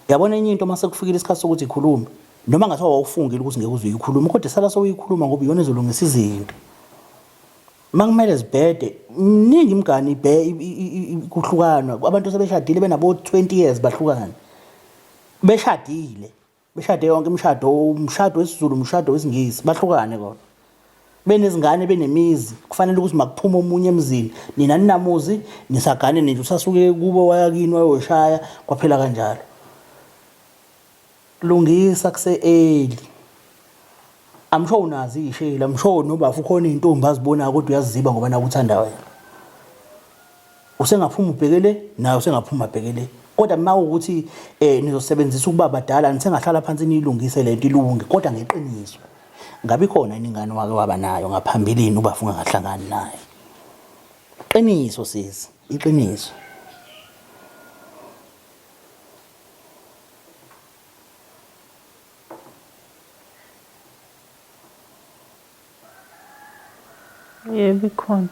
Yabona enye into uma sekufikile isikhathi sokuthi ikhulume noma ngathiwa wawufungile ukuthi ngeke uze uyikhulume kodwa sala sowuyikhuluma ngoba iyona ezolungisa izinto. Uma kumele zibhede mningi imigani ibhe kuhlukanwa abantu sebeshadile benabo 20 years bahlukane beshadile beshade yonke imishado umshado wesiZulu umshado wesiNgisi bahlukane kona benezingane benemizi kufanele ukuthi makuphuma omunye emzini nina ninamuzi nisagane nje usasuke kubo waya kini wayoshaya kwaphela kanjalo lungisa kuse early I'm sure unazo iy'shela I'm sure nobafo ukhona iy'ntombi azibonayo kodwa uyaziziba ngoba naku uthanda wena usengaphuma ubheke le naye usengaphuma abheke le kodwa uma ukuthi eh nizosebenzisa ukuba badala nisengahlala phansi niyilungise lento ilunge kodwa ngeqiniso ngabe ikhona yini ingane wake waba nayo ngaphambilini ubafo ungahlangani naye qiniso sisi iqiniso Yebo ikhona.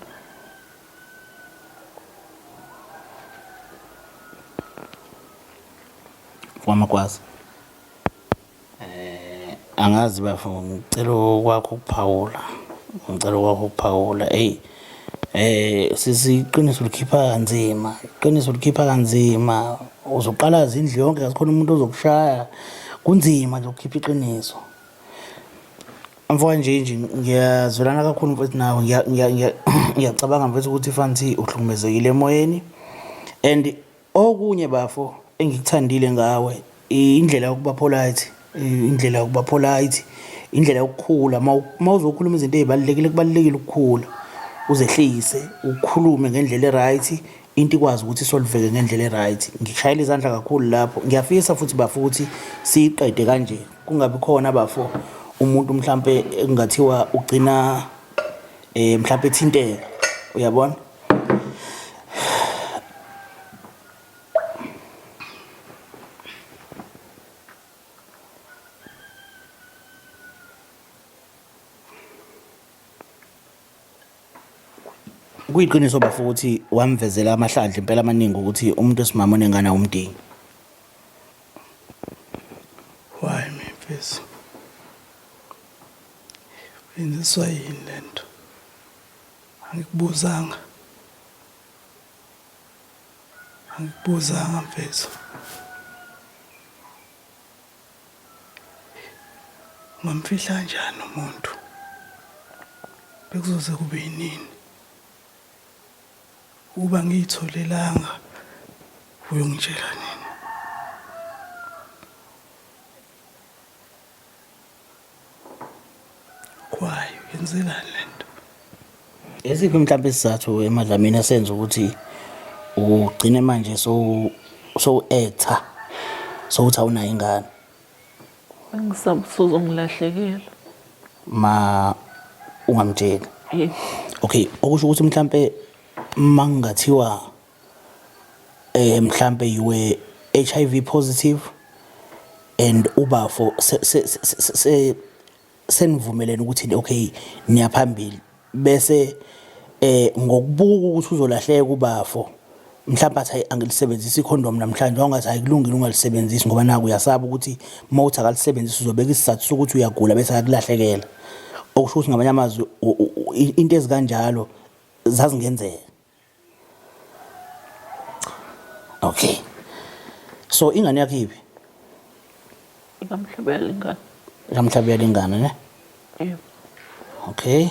Kwamakwazi. Eh angazi bafo ngicela okwakho ukuphawula. Ngicela okwakho ukuphawula. Ey eh sisi iqiniso likhipha kanzima. Iqiniso likhipha kanzima. Uzoqalaza indlu yonke asikhona umuntu ozokushaya. Kunzima nje ukukhipha iqiniso. Mfoka Njinji ngiyazwelana kakhulu mfethu nawe ngiyacabanga mfethu ukuthi fanti uhlukumezekile emoyeni and okunye bafo engikuthandile ngawe indlela yokuba polite indlela yokuba polite indlela yokukhula uma uzokhuluma izinto ey'balulekile kubalulekile ukukhula uzehlise ukhulume ngendlela e-right into ikwazi ukuthi isolveke ngendlela e-right ngikushayela izandla kakhulu lapho ngiyafisa futhi bafo ukuthi siyiqede kanje kungabi khona bafo umuntu mhlampe engathiwa ugcina eh mhlampe ethinteka uyabona Kuyiqiniso bafo ukuthi wamvezela amahlandla impela amaningi ukuthi umuntu wesimame onengane awumdingi. Why me mfethu? Wenziswa yini lento? Angikubuzanga. Angikubuzanga mfethu. Ungamfihla kanjani umuntu? Bekuzoze kube yinini? Ukuba ngiyitholelanga uyongitshela nini? Kwayo yenzelani lento? Esiphi mhlawumbe isizathu emadlamini esenza ukuthi ugcine manje so so actor sowuthi awunayo ingane? Bengisaba ukuthi uzongilahlekela. Ma ungamtsheli. Yebo. Okay, okusho ukuthi mhlambe mangingathiwa eh mhlambe you were HIV positive and ubafo se se se senivumelene ukuthi okay niyaphambili bese eh ngokubuka ukuthi uzolahleka ubafo Mhlawumbe athi hayi angilisebenzisi ikhondomu namhlanje, wawungathi hayi kulungile ungalisebenzisi ngoba naku uyasaba ukuthi uma uthi akalisebenzisi uzobeka isizathu sokuthi uyagula bese akulahlekela. Okusho ukuthi ngamanye amazwi into ezikanjalo zazingenzeka. Okay. So ingane yakho iphi? Ikamhlaba yalingana. Ikamhlaba yalingana ne? Yebo. Okay.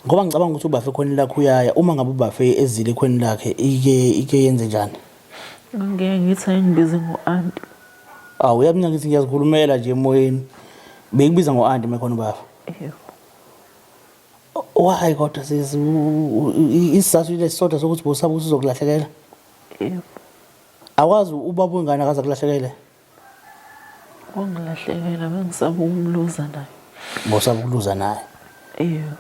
Ngoba ngicabanga ukuthi ubafe ekhweni lakhe uyaya uma ngabe ubafe ezile ekhweni lakhe ike ike yenze njani? Ngeke ngithi ayingibize ngo-anti. Awu uyabona ngithi ngiyazikhulumela nje emoyeni. Bekubiza ngo-anti mekhona ubafa. Yebo. Why kodwa sisi isizathu lesisodwa sokuthi bosaba ukuthi uzokulahlekela? Yebo. Awazi ubaba wengane akaze akulahlekele? Wangilahlekela bengisaba ukumluza naye. Bosaba ukuluza naye. Yebo.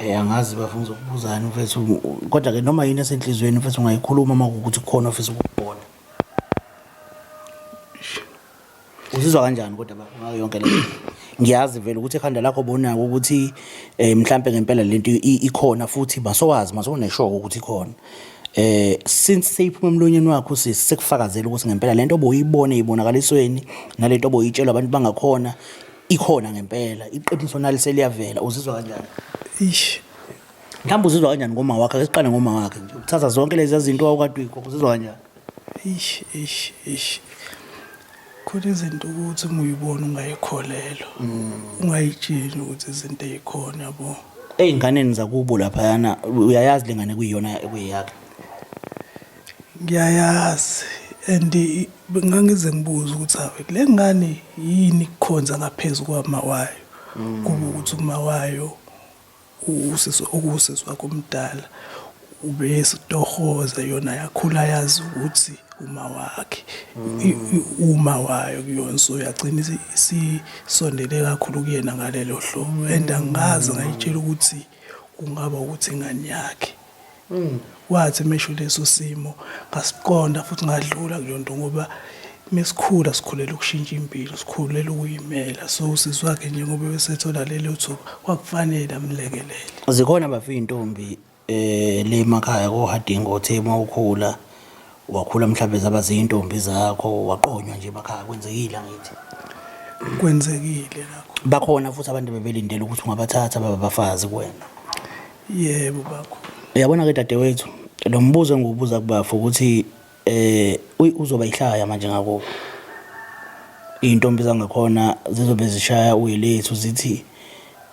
Eh angazi bafuna ukubuzani mfethu kodwa ke noma yini esenhlizweni mfethu ungayikhuluma uma kuwukuthi kukhona ofisa ukukubona. Uzizwa kanjani kodwa baba ngayo yonke le nto? Ngiyazi vele ukuthi ekhanda lakho bonako ukuthi eh mhlambe ngempela lento ikhona futhi masowazi masoneshoko ukuthi ikhona. Eh since seyiphuma emlonyeni wakho sisi sekufakazela ukuthi ngempela lento oboyibone ibonakalisweni nalento oboyitshelwa abantu bangakhona ikhona ngempela iqiniso nali seliyavela uzizwa kanjani? Ish Mhlawumbe uzizwa kanjani ngoma wakhe ake siqale ngoma wakhe nje ukuthatha zonke lezi zinto awukade uyikho uzizwa kanjani? Ish ish ish. Khona izinto ukuthi uma uyibona ungayikholelwa. Ungayitsheli ukuthi izinto ezikhona yabo. Ey'nganeni zakubo laphayana uyayazi le ngane kuyiyona ekuyeyakhe. Ngiyayazi and ngangize ngibuze ukuthi ave le ngane yini kukhonza ngaphezu kwama wayo. Kuba ukuthi uma wayo usisi okuwusisi wakhe omdala ubesitohoza yona yakhula yazi ukuthi uma wakhe uma wayo kuyona so yagcina isisondele kakhulu kuyena ngalelo hlobo and angikaze ngayitshela ukuthi kungaba ukuthi ingane yakhe. Wathi mesho leso simo ngasiqonda futhi ngadlula kuleyo nto ngoba mesikhula sikhulela ukushintsha impilo sikhulela ukuyimela so usisi wakhe njengoba besethola lelo thuba kwakufanele amlekelele. Zikhona bafo iy'ntombi eh le emakhaya koHarding othe uma ukhula wakhula mhlawumbe zaba ziyintombi zakho waqonywa nje emakhaya kwenzekile angithi Kwenzekile nakho. Bakhona futhi abantu bebelindele ukuthi ungabathatha baba bafazi kuwena. Yebo bakho. Uyabona ke dadewethu lo mbuzo engiwubuza kubafo ukuthi eh uzoba ihlaya manje ngakubo. Izintombi zangakhona zizobe zishaya uyelethu zithi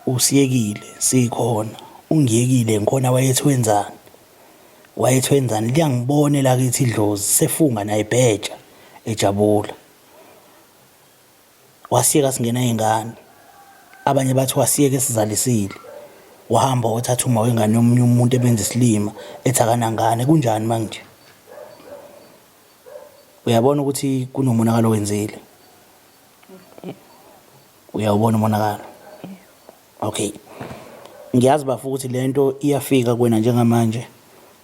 usiyekile sikhona ungiyekile ngikhona wayethi wenzani wayethi wenzani liyangibona elakithi idlozi sefunga naye bheja ejabula. Wasiyeka singena ingane. Abanye bathi wasiyeka esizalisile. Wahamba wathatha uma wengane yomunye umuntu ebenza isilima ethi akanangane kunjani manje? Uyabona ukuthi kunomonakalo owenzile. Uyawubona umonakalo? Okay. Ngiyazi bafo ukuthi lento iyafika kuwena njengamanje.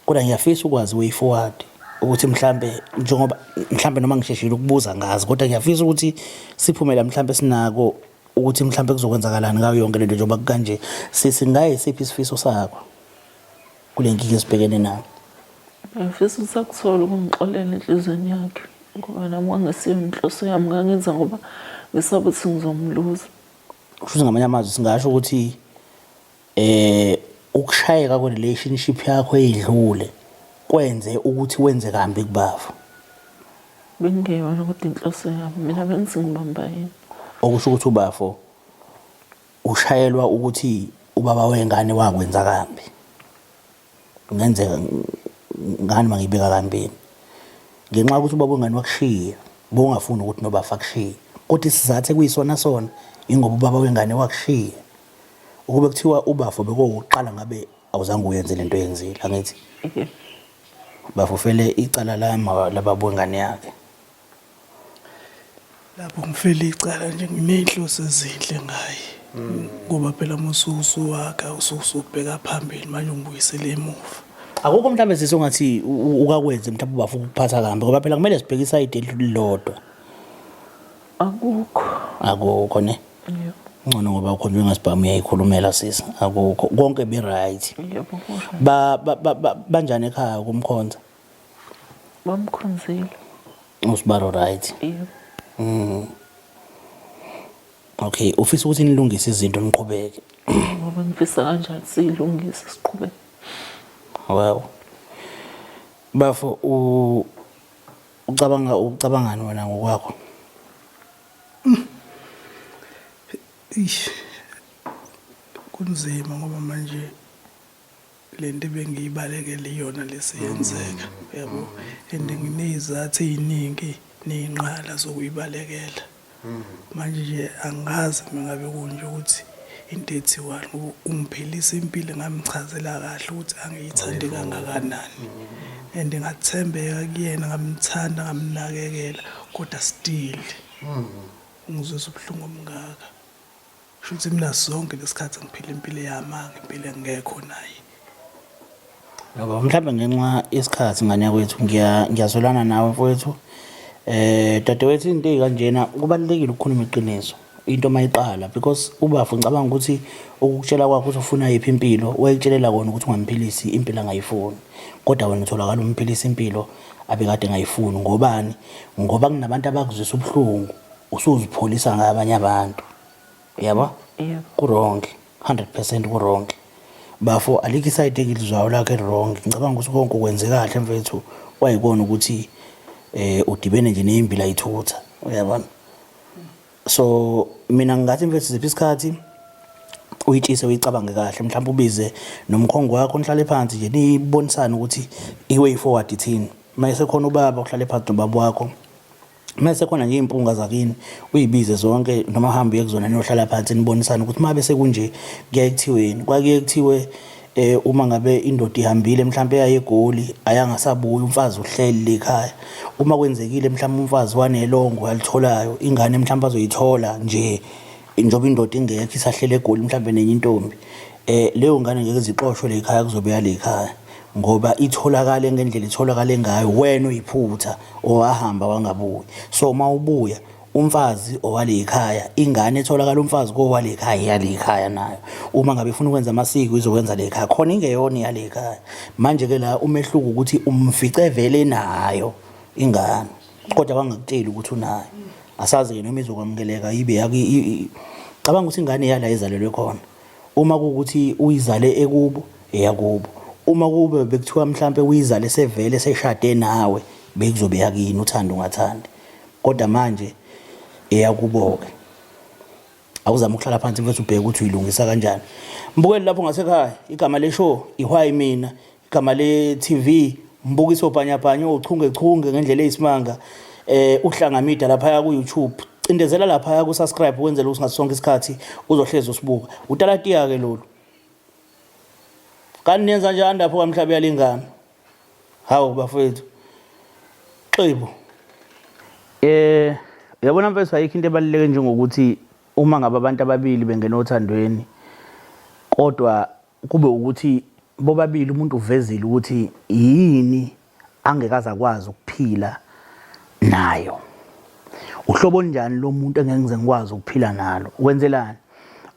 Kodwa ngiyafisa ukwazi way forward ukuthi mhlambe njengoba mhlambe noma ngisheshile ukubuza ngazi kodwa ngiyafisa ukuthi siphume la mhlambe sinako ukuthi mhlambe kuzokwenzakalani ngayo yonke lento njengoba kanje sisi ngaye siphi isifiso sakho kule nkinga esibhekene nayo. Ngifisa ukuthi akuthole ukungixolela enhliziyweni yakhe ngoba nami kwangesiyo inhloso yami ngangenza ngoba ngisaba ukuthi ngizomluza. Kusho ngamanye amazwi singasho ukuthi eh ukushayeka kwe relationship yakho eyidlule kwenze ukuthi wenze kambi kubafo. Bengingeyona kodwa inhloso yami mina bengithi ngibamba yini. Okusho ukuthi ubafo ushayelwa ukuthi ubaba wengane wakwenza kambi. Kungenzeka ngani mangibeka kambini. Ngenxa yokuthi ubaba wengane wakushiya, bowungafuni ukuthi nobafa akushiye. Kodwa isizathu ekuyisona sona ingoba ubaba wengane wakushiya. Ukube kuthiwa ubafo bekowokuqala ngabe awuzange uyenze lento oyenzile, angithi? Bafo fele icala lami lababa wengane yakhe. Lapho ngifela icala nje nginey'nhloso ezinhle ngaye ngoba phela uma usuke usuwakha usuke usubheka phambili manje ungibuyisele emuva. Akukho mhlawumbe sisi ongathi ukakwenze mhlawumbe ubafo ukuphatha kambi ngoba phela kumele sibheke isayidi elilodwa. Akukho. Akukho ne? Yebo. Ngcono ngoba ukhonjwe ngasibhamu uyayikhulumela sisi. Akukho konke be right. Yebo kusho. Ba banjani ekhaya kumkhonza? Bamkhonzile. Usibaro right. Yebo. Okay, ufisa ukuthi nilungise izinto niqhubeke. Ngoba ngifisa kanjani siyilungise siqhubeke. Wow. Bafo u ucabanga ucabangani wena ngokwakho? Eish. Kunzima ngoba manje lento ebengiyibalekele iyona lesiyenzeka yabo and nginezizathu eziningi nezinqala zokuyibalekela. Manje nje angazi mengabe kunje ukuthi into ethiwani ngoba ungiphilisa impilo ngamchazela kahle ukuthi angiyithandi kangakanani and ngathembeka kuyena ngamthanda ngamnakekela kodwa still ungizwisa ubuhlungu obungaka. Shuthi mina sonke lesikhathi ngiphila impilo eyamanga impilo engekho naye. Ngoba mhlawumbe ngenxa yesikhathi ngane yakwethu ngiyazwelana nawe mfowethu. Eh dadewethu into ezikanjena kubalulekile ukukhuluma iqiniso into mayiqala because ubafo ngicabanga ukuthi ukukutshela kwakho ukuthi ufuna yiphi impilo wayekutshelela kona ukuthi ungamphilisi impilo angayifuni kodwa wena utholakala umphilisa impilo abekade engayifuni ngobani ngoba kunabantu abakuzwisa ubuhlungu usuzipholisa ngabanye abantu yabo Yebo. ku-wrong 100% ku-wrong bafo alikho isayidi engilizwayo lakhe wrong ngicabanga ukuthi konke ukwenze kahle mfethu wayikona ukuthi eh udibene nje neyimbila ithutha uyabona so mina ngingathi mfethu ziphi isikhathi uyitshise uyicabange kahle mhlawumbe ubize nomkhongo wakho nihlale phansi nje nibonisane ukuthi i-way forward ithini uma esekhona ubaba uhlale phansi nobaba wakho Mese khona nje impunga zakini uyibize zonke noma uhambe uye kuzona niyohlala phansi nibonisane ukuthi uma bese kunje kuyaye kuthiweni kwakuye kuthiwe eh uma ngabe indoda ihambile mhlawumbe yaye eGoli ayangasabuyi umfazi uhleli ekhaya uma kwenzekile mhlawumbe umfazi wanelongo alitholayo ingane mhlawumbe azoyithola nje njengoba indoda ingekho isahlele eGoli mhlawumbe nenye intombi eh leyo ngane ngeke zixoshwe le ekhaya kuzobe yale ekhaya ngoba itholakale ngendlela itholakale ngayo wena uyiphutha owahamba wangabuyi so uma ubuya umfazi owale ekhaya ingane etholakala umfazi kowale ekhaya yale ekhaya nayo uma ngabe ifuna ukwenza amasiko izokwenza le ekhaya khona ingeyona yale ekhaya manje ke la umehluko ukuthi umfice vele nayo ingane kodwa bangakutsheli ukuthi unayo asazi-ke noma izokwamukeleka ibe yaki cabanga ukuthi ingane yala izalelwe khona uma kuwukuthi uyizale ekubo eyakubo uma kube bekuthiwa mhlampe uyizale sevele seshade nawe bekuzobe yakini uthanda ungathandi kodwa manje eyakubo-ke awuzame ukuhlala phansi mfethu ubheke ukuthi uyilungisa kanjani mbukeli lapho ngasekhaya igama le-show ihwayi mina igama le-TV mbukiso bhanyabhanya ochungechunge ngendlela eyisimanga eh uhlanga media lapha ku YouTube cindezela lapha ku subscribe ukwenzela ukuthi ngasonke isikhathi uzohlezi usibuka utalatiya ke lolu kanti nenza njani lapho kwamhlaba yalingana hawu bafowethu xebo eh uyabona mfethu ayikho into ebaluleke njengokuthi uma ngabe abantu ababili bengena othandweni kodwa kube ukuthi bobabili umuntu uvezile ukuthi yini angekaze akwazi ukuphila nayo uhlobo olunjani lomuntu engeke ngize ngikwazi ukuphila nalo wenzelani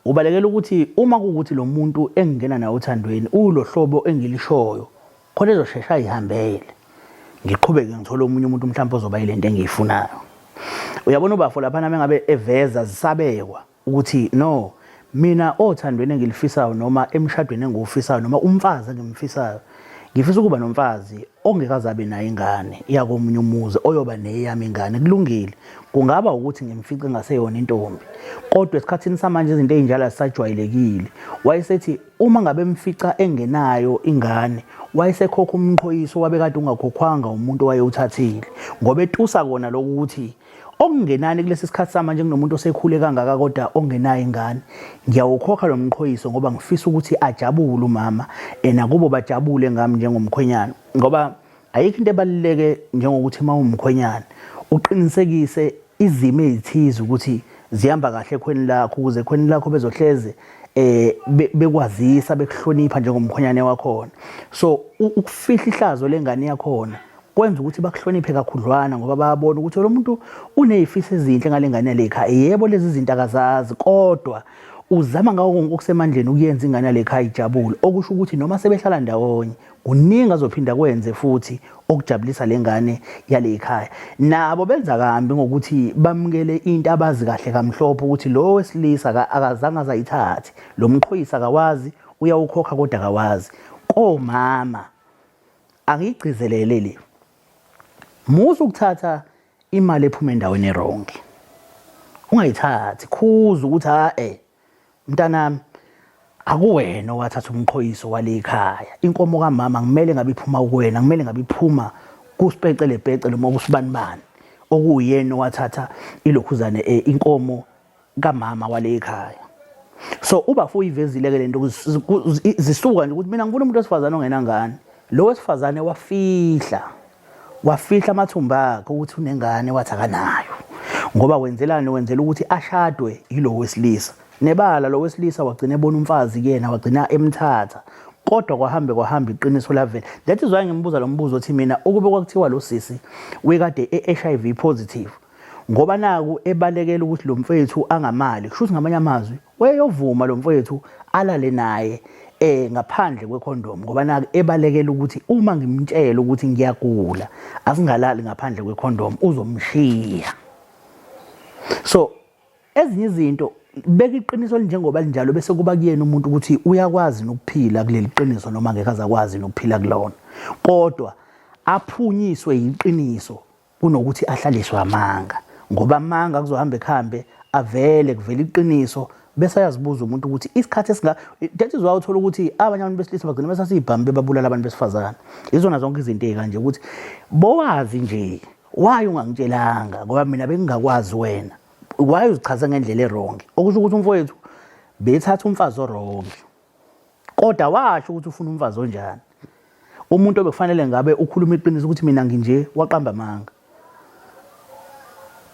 ubalekela ukuthi uma kuwukuthi lo muntu engingena naye othandweni ulohlobo engilishoyo khona ezoshesha ayihambele ngiqhubeke ngithole omunye umuntu mhlawumbe ozoba yilento engiyifunayo uyabona ubafo lapha nami ngabe eveza zisabekwa ukuthi no mina othandweni engilifisayo noma emshadweni engiwufisayo noma umfazi engimfisayo ngifisa ukuba nomfazi ongekaze abe nayo ingane yakomunye umuzi oyoba neyami ingane kulungile kungaba ukuthi ngimfice ngaseyona intombi kodwa esikhathini samanje izinto ezinjalo azisajwayelekile wayesethi uma ngabe emfica engenayo ingane wayesekhokha umqhoyiso wabe kade ungakhokhwanga umuntu owayewuthathile ngoba etusa kona lokhu ukuthi Okungenani kulesi sikhathi samanje kunomuntu osekhule kangaka kodwa ongenayo ingane. Ngiyawukhokha lo mqhoyiso ngoba ngifisa ukuthi ajabule umama nakubo bajabule ngami njengomkhwenyana ngoba ayikho into ebaluleke njengokuthi uma uwumkhwenyana uqinisekise izimo ezithize ukuthi zihamba kahle ekhweni lakho ukuze ekhweni lakho bezohleze eh bekwazisa bekuhlonipha njengomkhwenyane wakhona. So ukufihla ihlazo lengane yakhona. Kwenza ukuthi bakuhloniphe kakhudlwana ngoba bayabona ukuthi lo muntu unezifiso ezinhle ngale ngane yale khaya. Yebo lezi zinto akazazi kodwa uzama ngako konke okusemandleni ukuyenza ingane yale khaya ijabule. Okusho ukuthi noma sebehlala ndawonye kuningi azophinda kwenze futhi okujabulisa le ngane yale khaya. Nabo benza kambi ngokuthi bamukele into abazi kahle kamhlophe ukuthi lo wesilisa akazange azayithathe. Lo mqhoyisi akawazi, uyawukhokha kodwa akawazi. Komama angiyigcizelele le. Musa ukuthatha imali ephuma endaweni erongi. Ungayithathi, khuza ukuthi ha eh mntanami akuwena owathatha umqhoyiso wale ekhaya. Inkomo kamama ngimele ngabe iphuma kuwena, ngimele ngabe iphuma kusipecele pece noma kusibanibani okuwuyena owathatha ilokhuzane eh, inkomo kamama wale ekhaya. So ubafo uyivezile ke lento zisuka nje ukuthi mina ngifuna umuntu wesifazane ongenangane. Lo wesifazane wafihla wafihla amathumba akhe ukuthi unengane wathi akanayo ngoba wenzelani wenzela ukuthi ashadwe yilo wesilisa nebala lo wesilisa wagcina ebona umfazi kuyena wagcina emthatha kodwa kwahambe kwahamba iqiniso lavela that is why ngimbuza lo mbuzo othi mina ukube kwakuthiwa lo sisi wekade e-HIV positive ngoba naku ebalekela ukuthi lo mfethu angamali kusho ukuthi ngamanye amazwi wayeyovuma lo mfethu alale naye eh ngaphandle kwecondom ngoba naku ebalekela ukuthi uma ngimtshela ukuthi ngiyagula asingalali ngaphandle kwecondom uzomshiya so ezinye izinto beka iqiniso linjengoba linjalo bese kuba kuyena umuntu ukuthi uyakwazi nokuphila kuleli qiniso noma ngeke azakwazi nokuphila kulona kodwa aphunyiswe yiqiniso kunokuthi ahlaliswe amanga ngoba amanga kuzohamba ekuhambe avele kuvele iqiniso bese ayazibuza umuntu ukuthi isikhathi esinga that is why uthola ukuthi abanye abantu besilisa bagcina besatha ibhamu bebabulala abantu besifazane izona zonke izinto ezikanje ukuthi bowazi nje why ungangitshelanga ngoba mina bengingakwazi wena why uzichaze ngendlela erong okusho ukuthi umfowethu bethatha umfazi orong kodwa washo ukuthi ufuna umfazi onjani umuntu obekufanele ngabe ukhuluma iqiniso ukuthi mina nginje waqamba amanga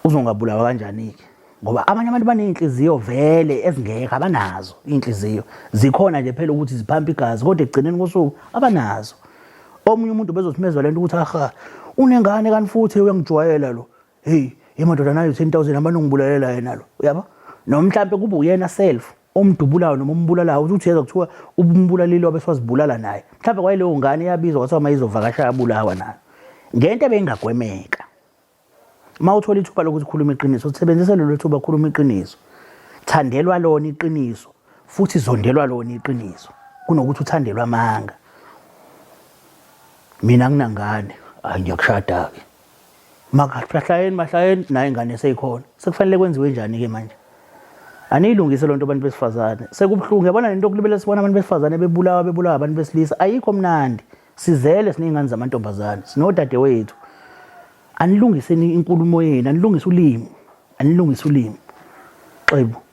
uzongabulawa kanjani-ke ngoba abanye abantu baney'nhliziyo vele ezingekho abanazo iy'nhliziyo zikhona nje phela ukuthi ziphampe igazi kodwa ekugcineni kosuku abanazo omunye umuntu bezothi mezwa lento ukuthi aha unengane kanti futhi uyangijwayela lo hey yemadoda nayo 10000 abantu ngibulalela yena lo uyabo noma mhlampe kube uyena self omdubulayo noma ombulalayo uthi uthi yezwa kuthiwa ubumbulalile wabe swazibulala naye mhlawumbe kwayileyo ngane eyabizwa kwathiwa mayizovakasha yabulawa nayo ngento ebeyingagwemeka uma uthola ithuba lokuthi khuluma iqiniso usebenzise lelo thuba khuluma iqiniso thandelwa lona iqiniso futhi zondelwa lona iqiniso kunokuthi uthandelwe amanga mina nginangane hayi ngiyakushada-ke Makahlayeni mahlayeni nayo ingane seyikhona. Sekufanele kwenziwe njani ke manje? Aniyilungise lonto abantu besifazane. Sekubuhlungu yabona lento okulibele sibona abantu besifazane bebulawa bebulawa abantu besilisa ayikho mnandi. Sizele sineyingane zamantombazane, sinodadewethu. Anilungiseni inkulumo yenu, anilungise ulimi. Anilungise ulimi. Xebu.